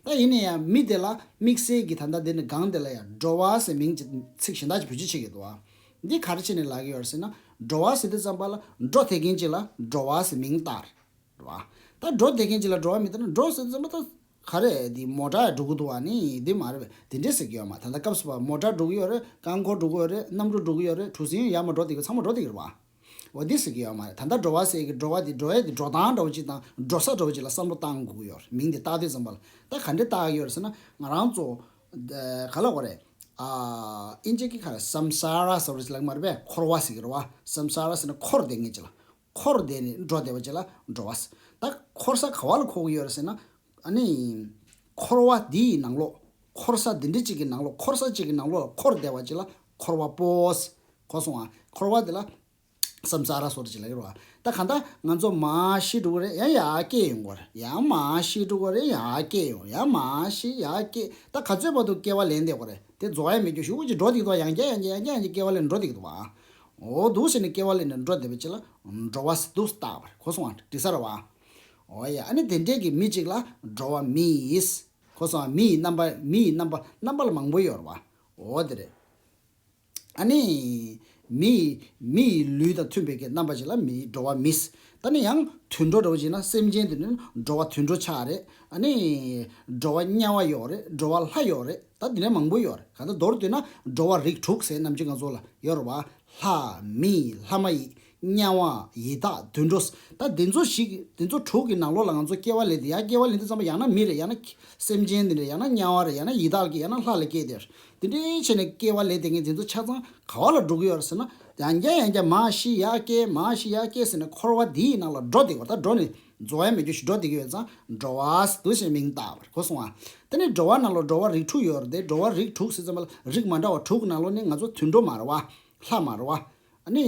ད་ཡིན་ན་ཡང་མི་དེ་ལ་དམིགས་བསལ་གྱི་ད་ལྟ་འདི་ནི་སྒང་དེ་ལ་ཡང་འགྲོ་བ་ཟེར་མིང་ཅིག་ཚིག་གཞན་དག་ཅིག་བེད་སྤྱོད་བྱེད་ཀྱི་འདུག་བ། འདི་ག་རེ་བྱས་ནས་ལབ་ཀྱི་ཡོད་རེད་ཟེར་ན། འགྲོ་བ་ཟེར་དུས་ཙམ་པ་ལ་འགྲོ་བསྡད་མཁན་ཅིག་ལ་འགྲོ་བ་ཟེར་མིང་བཏགས་རེད་བ། ད་འགྲོ་བསྡད་མཁན་ཅིག་ལ་འགྲོ་བ་མིང་བཏགས་ན། འགྲོ་ཟེར་དུས་ཙམ་པ་ད་ག་རེ་འདི་མོ་ཊ་འགྲོ་གི་འདུག་བ། ནི་འདི་མ་རེད་པས། དེ་འདྲས་ཟེར་གྱི་ཡོད་མ་རེད། ད་ལྟ་སྐབས་སུ་བབས་མོ་ཊ་འགྲོ་གི་ཡོད་རེད། རྐང་འཁོར་འགྲོ་གི་ཡོད་རེད། གནམ་གྲུ་འགྲོ་གི་ཡོད་རེད། གྲུ་གཟིངས་ཡར་མར་འགྲོ་བསྡད་ཀྱི་ཚང་མ་འགྲོ་བསྡད་ཀྱི་རེད་བ། འོ་འདི་ཟེར་གྱི་ཡོད་མ་རེད། ད་ལྟ་འགྲོ་བ་ཟེར་གྱི་འགྲོ་བ་འདི་འགྲོ་ཡ་འདི་འགྲོ་སྟངས་འདྲ་བོ་ཅིག་དང་འགྲོ་ས་འདྲ་བོ་ཅིག་ལ་བསམ་བློ་བཏང་དགོས་ཀྱི་ཡོད་རེད། མིང་འདི་བཏགས་དུས་ཙམ་པ་ལ། ད་ག་འདྲས་བཏགས་ཀྱི་ཡོད་རེད་ཟེར་ན། ང་རང་ཚོ་ག་ལབ་དགོས་རེད། ཨ། དབྱིན་ཇི་གི་ཁ་ལ་སམ་ས་ར་ཟེར་བ་ཅིག་ལབ་མ་རེད་པས། འཁོར་བ་ཟེར་གྱི་རེད་བ། སམ་ས་ར་ཟེར་ན་འཁོར་བསྡད་མཁན་ཅིག་ལ། འཁོར་བསྡད་ནས་འགྲོ་བསྡད་པ་ཅིག་ལ་འགྲོ་བ་ཟེར། ད་འཁོར་ས་ག་བ་ལ་འཁོར་གྱི་ཡོད་རེད་ཟེར་ན། ཨ་ནི་འཁོར་བ་འདིའི་ནང་ལོགས། འཁོར་ས་འདི་འདྲ་ཅིག་གི་ནང་ལོགས། འཁོར་ས་ཅིག་གི་ནང་ལོགས་ལ་འཁོར་བསྡད་པ་ཅིག་ལ་འཁོར་བ་པོ་ཟེར། གོ་སོང་ཨ། འཁོར་བ་འདི་ལ་སམ་ས་ར་ཟེར་བ་ཅིག་ལབ་ཀྱི་རེད་བ། ད་གང་ལྟར་ང་ཚོ་མར་ཤི་འགྲོ་གི་རེད། ཡང་ཡར་སྐྱེ་ཡོང་གི་རེད། ཡང་མར་ཤི་འགྲོ་གི་རེད། ཡར་སྐྱེ་ཡོང་། ཡང་མར་ཤི། ཡར་སྐྱེ། ད་ག་ཚོད་བར་དུ་སྐྱེ་བ་ལེན་བསྡད་ཀྱི་རེད། དེ་རྫོགས་ཡ་མེད་རྒྱུ་ཞེ་པོ་ཅིག་འགྲོ་བསྡད་ཀྱི་འདུག་བ། ཡང་བསྐྱར་ཡང་བསྐྱར་ཡང་བསྐྱར་སྐྱེ་བ་ལེན་འགྲོ་བསྡད་ཀྱི་འདུག་བ། འོ་འདུག་ཟེར་ནས་སྐྱེ་བ་ལེན་ནས་འགྲོ་བསྡད་པ་ཅིག་ལ་འགྲོ་བ་ཟེར་འདུག་བཏགས་པ་རེད། གོ་སོང་ཨ། འགྲིག་ས་རེད་བ། འོ་ཡ། ཨ་ནི་དེ་འདྲས་ཀྱི་མི་གཅིག་ལ་འགྲོ་བ་མི་ཟེར། གོ་སོང་ཨ། མིའི་རྣམ་པ། མིའི་རྣམ་པ། རྣམ་པ་ལ་མང་པོ་ཡོད་རེད་བ། འོ་དེ་རེད། ཨ་ནི། མི། མིའི་ལུས་དང་མཐུན་པའི་གི་རྣམ་པ་ཅིག་ལ་མི། འགྲོ་བ་མི་ཟེར། ད་ནི་ཡང་དུད་འགྲོ་འདྲ་བོ་ཅིག་ན། སེམས་ཅན་དེ་ནི་འགྲོ་བ་དུད་འགྲོ་ཆགས་རེད། ཨ་ནི། འགྲོ་བ་དམྱལ་བ་ཡོད་རེད། འགྲོ་བ་ལྷ་ཡོད་རེད། ད་དེ་ནས་མང་པོ་ཡོད་རེད། གང་ལྟར་མདོར་བསྡུས་ན་འགྲོ་བ་རིགས་དྲུག་ཟེར་ནམ་རྒྱུན་ང་ཚོ་ལ་ཡོད་རེད་བ། ལྷ། མི། ལྷ་མ་ཡིན། དམྱལ་བ། ཡི་དྭགས། དུད་འགྲོ་ཟེར། ད་འདི་ཚོ་ཞིག་འདི་ཚོ་དྲུག་གི་ནང་ལོགས་ལ་ང་ཚོ་སྐྱེ་བ་ལེན་དུས། ཡང་སྐྱེ་བ་ལེན་དུས་ཙམ་པ་ཡང་ན་མི་རེད། ཡང་ན་སེམས་ཅན་འདི་འདྲ། ཡང་ན་དམྱལ་བ་རེད། ཡང་ན་ཡི་དྭགས་ཀྱི། ཡང་ན་ལྷ་ལ་སྐྱེས་དེ་རེད། དེ་འདྲའི་བྱས་ནས་སྐྱེ་བ་ལེན་བསྡད་མཁན་དེ་ཚོ་ཆ་ཚང་ག་བ་ལ་འགྲོ་གི་ཡོད་རེད་ཟེར་ན། ཡང་བསྐྱར་ཡང་བསྐྱར་མར་ཤི་ཡར་སྐྱེ། མར་ཤི་ཡར་སྐྱེ་ཟེར་ནས་འཁོར་བ་འདིའི་ནང་ལ་འགྲོ་བསྡད་ཀྱི་ཡོད་རེད། ད་འགྲོ་ནས་རྫོགས་ཡ་མེད་རྒྱུ་ཞིག་འགྲོ་བསྡད་ཀྱི་ཡོད་ཙང་འགྲོ་བ་ཟེར་འདུག་ཟེར་མིང་བཏགས་པ་རེད། གོ་སོང་ཨ། དེ་ནས་འགྲོ་བ་ནང་ལོགས་འགྲོ་བ་རིགས་དྲུག་ཡོད་རེད་དེ། འགྲོ་བ་རིགས་དྲུག་ཟེར་ཙམ་པ་ལ་རིགས་མ་འདྲ་བ་དྲུག་གི་ནང་ལོགས་ནས་ང་ཚོ་དུད་འགྲོ་མ་རེད་བ། ལྷ་མ་རེད་བ། ཨ་ནི་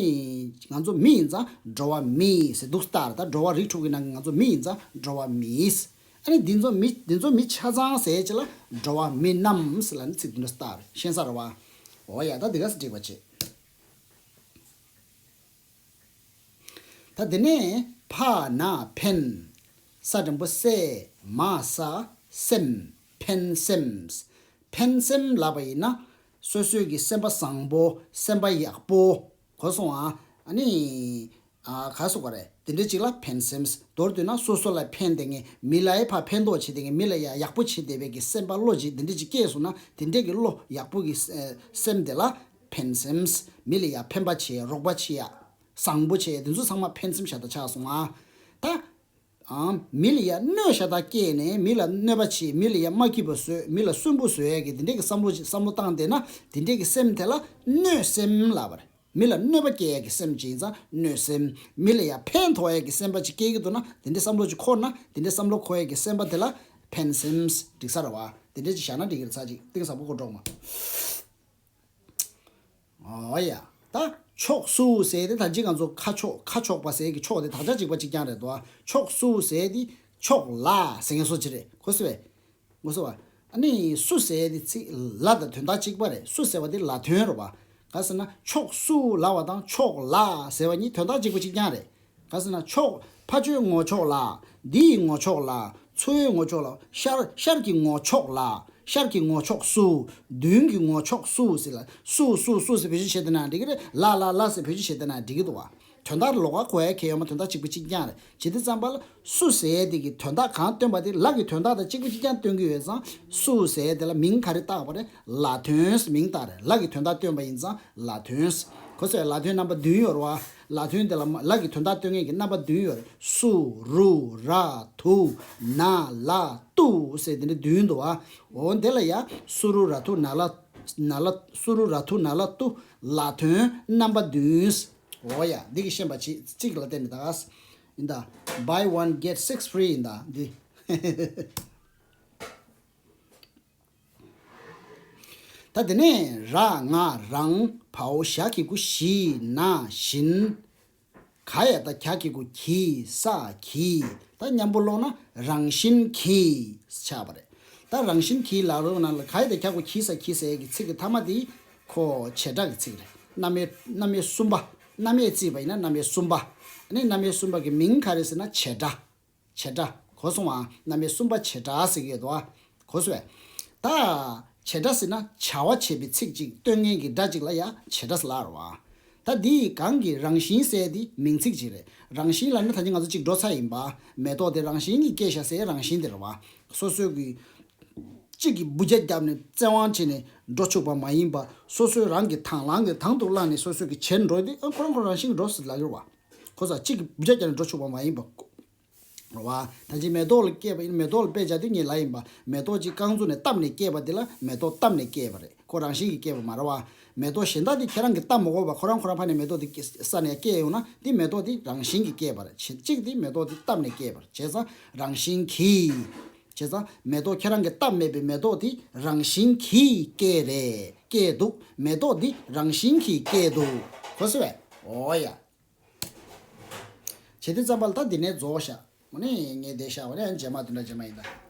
ང་ཚོ་མི་ཡིན་ཙང་འགྲོ་བ་མི་ཟེར་འདུག་སྟེ། ད་འགྲོ་བ་རིགས་དྲུག་གི་ནང་གི་ང་ཚོ་མི་ཡིན་ཙང་འགྲོ་བ་མི་ཟེར། ཨ་ནི་འདི་ཚོ་མི། འདི་ཚོ་མི་ཆ་ཚང་ཟེར་ཅིག་ལ་འགྲོ་བ་མི་རྣམས་ཟེར་ལབ་ནས་ཚིག་འདི་འདྲ་སྟེ་ཤེས་ས་རེད་བ། འོ་ཡ། ད་འདི་ག་ཟེར་འགྲིག་པ་བྱེད། ད་དེ་ནས་ཕ་ན་ཕན། ས་འགྲེང་བུ་སེ། མ་ས། སེམས། ཕན་སེམས། ཕན་སེམས་ལབ་པ་ཡིན་ན། སོ་སོའི་གི་སེམས་པ་བཟང་པོ། སེམས་པ་ཡག་པོ། གོ་སོང་ཨ། ཨ་ནི། ཨ། ག་ཟེར་དགོས་རེད། དེ་འདྲ་ཅིག་ལ་ཕན་སེམས། མདོར་བསྡུས་ན་སོ་སོ་ལ་ཕན་བསྡད་མཁན། མི་ལ་ཡ་ཕར་ཕན་ཐོགས་བྱེད་བསྡད་མཁན། མི་ལ་ཡ་ཡག་པོ་བྱེད་བསྡད་པའི་གི་སེམས་པ་བློ་ཅིག་དེ་འདྲ་ཅིག་སྐྱེས་སོང་ན། དེ་འདྲས་གི་བློ་ཡག་པོ་གི་སེམས་དེ་ལ་ཕན་སེམས། མི་ལ་ཡ་ཕན་པ་བྱེད། རོགས་པ་བྱེད་ཡ། བཟང་པོ་བྱེད་ཡ། དེ་ཚོ་ཚང་མ་ཕན་སེམས་ཤ་སྟག་ཆགས་སོང་ཨ། ད། ཨང་། མི་ལ་ཡ་གནོད་ཤ་སྟག་སྐྱེས་ནས་མི་ལ་གནོད་པ་བྱེད། མི་ལ་ཡ་མ་སྐྱིད་པ་བཟོས། མི་ལ་སུན་པོ་བཟོ་ཡ་གི་དེ་འདྲས་གི་བསམ་བློ་ཅིག་བསམ་བློ་བཏང་བསྡད་ན། དེ་འདྲས་གི་སེམས་དེ་ལ་གནོད་སེམས་ལབ་པ་རེད། མི་ལ་གནོད་པ་སྐྱེལ་ཡ་གི་སེམས་ཅིག་ཡིན་ཙང་གནོད་སེམས། མི་ལ་ཡ་ཕན་ཐོགས་ཡ་གི་སེམས་པ་ཅིག་སྐྱེ་གི་འདུག་ན། དེ་འདྲས་བསམ་བློ་ཅིག་འཁོར་ན། དེ་འདྲས་བསམ་བློ་འཁོར་ཡ་གི་སེམས་པ་དེ་ལ་ཕན་སེམས། འགྲིག་ས་རེད་བ། དེ་འདྲས་ཅིག་བཞག་ན་འགྲིག་གི་རེད། ཚར་གཅིག་གཏིང་ཟབ་པོ་གོ་འགྲོ་མ། ཨོ་ཡ། ད་ཕྱོགས་སུ་ཟེར་དེ་ད་ཅི་ང་ཚོ་ཁ་ཕྱོགས། ཁ་ཕྱོགས་པ་ཟེར་གི་ཕྱོགས་དེ་དག་ཆ་གཅིག་པ་གཅིག་རྐྱང་རེད་དོ། ཕྱོགས་སུ་ཟེར་དེ་ཕྱོགས་ལ་ཟེར་མཁན་བཟོ་ཅིག་རེད། གོ་སོང་ངས། གོ་སོང་བ། ཨ་ནི་སུ་ཟེར་དེ་ཚིག་ལ་དང་དོན་དག་གཅིག་པ་རེད། སུ་ཟེར་བ་དེ་ལ་དོན་རེད་བ། ག་ཟེར་ན་ཕྱོགས་སུ་ལབ་པ་དང་ཕྱོགས་ལ་ཟེར་བ་གཉིས་དོན་དག་གཅིག་པ་གཅིག་རྐྱང་རེད། ག་ཟེར་ན་ཕྱོགས། ཕ་ཆོས་ངོ་ཕྱོགས་ལ། འདི་ཡི་ངོ་ཕྱོགས་ལ། མཚོའི་ངོ་ཕྱོགས་ལ། ཤར། ཤར་གྱི་ངོ་ཕྱོགས་ལ། ཤར་གྱི་ངོ་ཕྱོགས་སུ། མདུན་གྱི་ངོ་ཕྱོགས་སུ་ཟེར་ལ། སུ་སུ་སུ་ཟེར་བེད་སྤྱོད་བྱེད་བསྡད་ན་འགྲིག་གི་རེད། ལ་ལ་ལ་ཟེར་བེད་སྤྱོད་བྱེད་བསྡད་ན་འགྲིག་གི་འདུག་བ། དོན་དག་ལོགས་ཀ་གོ་ཡ་གལ་ཡོད་མ། དོན་དག་གཅིག་པ་གཅིག་རྐྱང་རེད། བྱེད་དུས་ཙམ་པ་ལ་སུ་ཟེར་ཡ་དེ་གི་དོན་དག་གང་སྟོན་པ་དེ་ལ་གི་དོན་དག་དང་གཅིག་པ་གཅིག་རྐྱང་སྟོན་གི་ཡོད་ཙང་། སུ་ཟེར་ཡ་དེ་ལ་མིང་ག་རེ་བཏགས་པ་རེད། ལ་དོན་ཟེར་མིང་བཏགས་རེད། ལ་གི་དོན་དག་སྟོན་པ་ཡིན་ཙང་ལ་དོན་ཟེར། གོ་སོང་ངས། ལ་དོན་རྣམ་པ་བདུན་ཡོད་རེད་བ། ལ་དོན་དེ་ལ་མ་ལ་གི་དོན་དག་སྟོན་མཁན་གྱི་རྣམ་པ་བདུན་ཡོད་རེད། སུ་རུ་ར་དུ་ན་ལ་ཏུ་ཟེར་དེ་འདྲ་བདུན་འདུག་ཨ། འོ་དེ་ལ་ཡ་སུ་རུ་ར་ཐུ་ན་ལ་ན་ལ་སུ་རུ་ར་ཐུ་ན་ལ་ཏུ་ལ་དོན་རྣམ་པ་བདུན། འོ་ཡ་འདི་གི་ཤེས་པ་གཅིག་གཅིག་ལ་བརྟེན་ནས་ད་ཡིན་ད། Buy one get six free ཡིན་ད་འདི། ད་དེ་ནས་ར་ང་རང་བའོ་ཞ་གི་གུ་ཞི་ན་བཞིན། ག་ཡ་ད་གྱ་གི་གུ་གྱི་ས་གྱིས། ད་མཉམ་པོ་ཀློག་ན་རང་བཞིན་གྱིས་ཆགས་པ་རེད། ད་རང་བཞིན་གྱིས་ལ་རོ་ན་ལ་ག་ཡ་ད་གྱ་གུ་གྱི་ས་གྱིས་ཟེར་གྱི་ཚིག་གི་མཐའ་མ་དེ་ཁོ་བྱེད་སྒྲ་གི་ཚིག་རེད། རྣམ་དབྱེ་རྣམ་དབྱེ་གསུམ་པ། རྣམ་དབྱེ་བརྩིས་པ་ཡིན་ན་རྣམ་དབྱེ་གསུམ་པ། ཨ་ནི་རྣམ་དབྱེ་གསུམ་པ་གི་མིང་ག་རེ་ཟེར་ན་བྱེད་སྒྲ། བྱེད་སྒྲ་གོ་སོང་ཨ། རྣམ་དབྱེ་གསུམ་པ་བྱེད་སྒྲ་ཟེར་གྱི་ཡོད་དོ། གོ་སོང་ཨ། ད་བྱེད་སྒྲ་ཟེར་ན་བྱ་བ་བྱེད་པའི་ཚིག་ཅིག་སྟོན་མཁན་གྱི་སྒྲ་ཅིག་ལ་ཡ་བྱེད་སྒྲ་ཟེར་ལབ་རེད་བ། ད་འདི་གང་གི་རང་བཞིན་ཟེར་དེ་མིང་ཚིག་ཅིག་རེད། རང་བཞིན་ལབ་ན་ད་ཅི་ང་ཚོ་ཅིག་འགྲོ་ཚར་ཡིན་པ། མེ་ཏོག་དེ་རང་བཞིན་གྱིས་སྐྱེས་ཤག་ཟེར་རང་བཞིན་དེ་རེད་བ། སོ་སོའི་གི་གཅིག་གིས་འབུ་རྒྱ་བརྒྱབ་ནས་བཙན་དབང་བྱས་ནས་འགྲོ་ཆོག་པ་མ་ཡིན་པ། སོ་སོའི་རང་གི་དང་བླངས་ཀྱི་དང་དུ་བླངས་ནས་སོ་སོའི་གི་བྱེད་འགྲོ་དེ་ཨ་ཁོ་རང་ཁོ་རང་བཞིན་གྱིས་འགྲོ་ཟེར་ལབ་ཀྱི་རེད་བ། གོ་སོང་ཨ། གཅིག་གིས་འབུ་རྒྱ་བརྒྱབ་ནས་འགྲོ་ཆོག་པ་མ་ཡིན་པ། རེད་བ། ད་ཅི་མེ་ཏོག་ལ་སྐྱེས་པ་ཡིན་མེ་ཏོག་ལ་དཔེ་བྱ་དུས་ངས་ལབ་ཡིན་པ། མེ་ཏོག་ཅིག་རྐང་བཙུགས་ནས་བཏབ་ནས་སྐྱེས་པ་དེ་ལ་མེ་ཏོག་བཏབ་ནས་སྐྱེས་པ་རེད། ཁོ་རང་བཞིན་གྱིས་སྐྱེས་པ་མ་རེད་བ། མེ་ཏོག་གཞན་དག་དེ་ཁྱེད་རང་གིས་བཏབ་མ་དགོས་པ་ཁོ་རང་ཁོ་རང་ཕ་ནས་མེ་ཏོག་དེ་སྐྱེ་ས་ནས་སྐྱེས་ཡོང་ན་དེ་མེ་ཏོག་དེ་རང་བཞིན་གྱིས་སྐྱེས་པ་རེད། བྱེད་གཅིག་དེ་མེ་ཏོག་དེ་བཏབ་ནས་སྐྱེས་པ་རེད། བྱས་ཙང་རང་བཞིན་གྱིས། བྱས་ཙང་མེ་ཏོག་ཁྱེད་རང་གིས་བཏབ་མེད་པའི་མེ་ཏོག་དེ་རང་བཞིན་གྱིས་སྐྱེས་རེད། སྐྱེས་འདུག་མེ་ཏོག་འདི་རང་བཞིན་གྱིས་སྐྱེས་འདུག་གོ་སོང་བས། འོ་ཡ། བྱེད་དུས་ཙམ་པ་ལ་ད་འདི་ནས་རྫོགས་ཤག་འོ་ནི་ངས་བསྡད་ཤག་འོ་ནི་རྗེས་མ་དེ་འདྲ་རྗེས་མ་ཡིན་ད།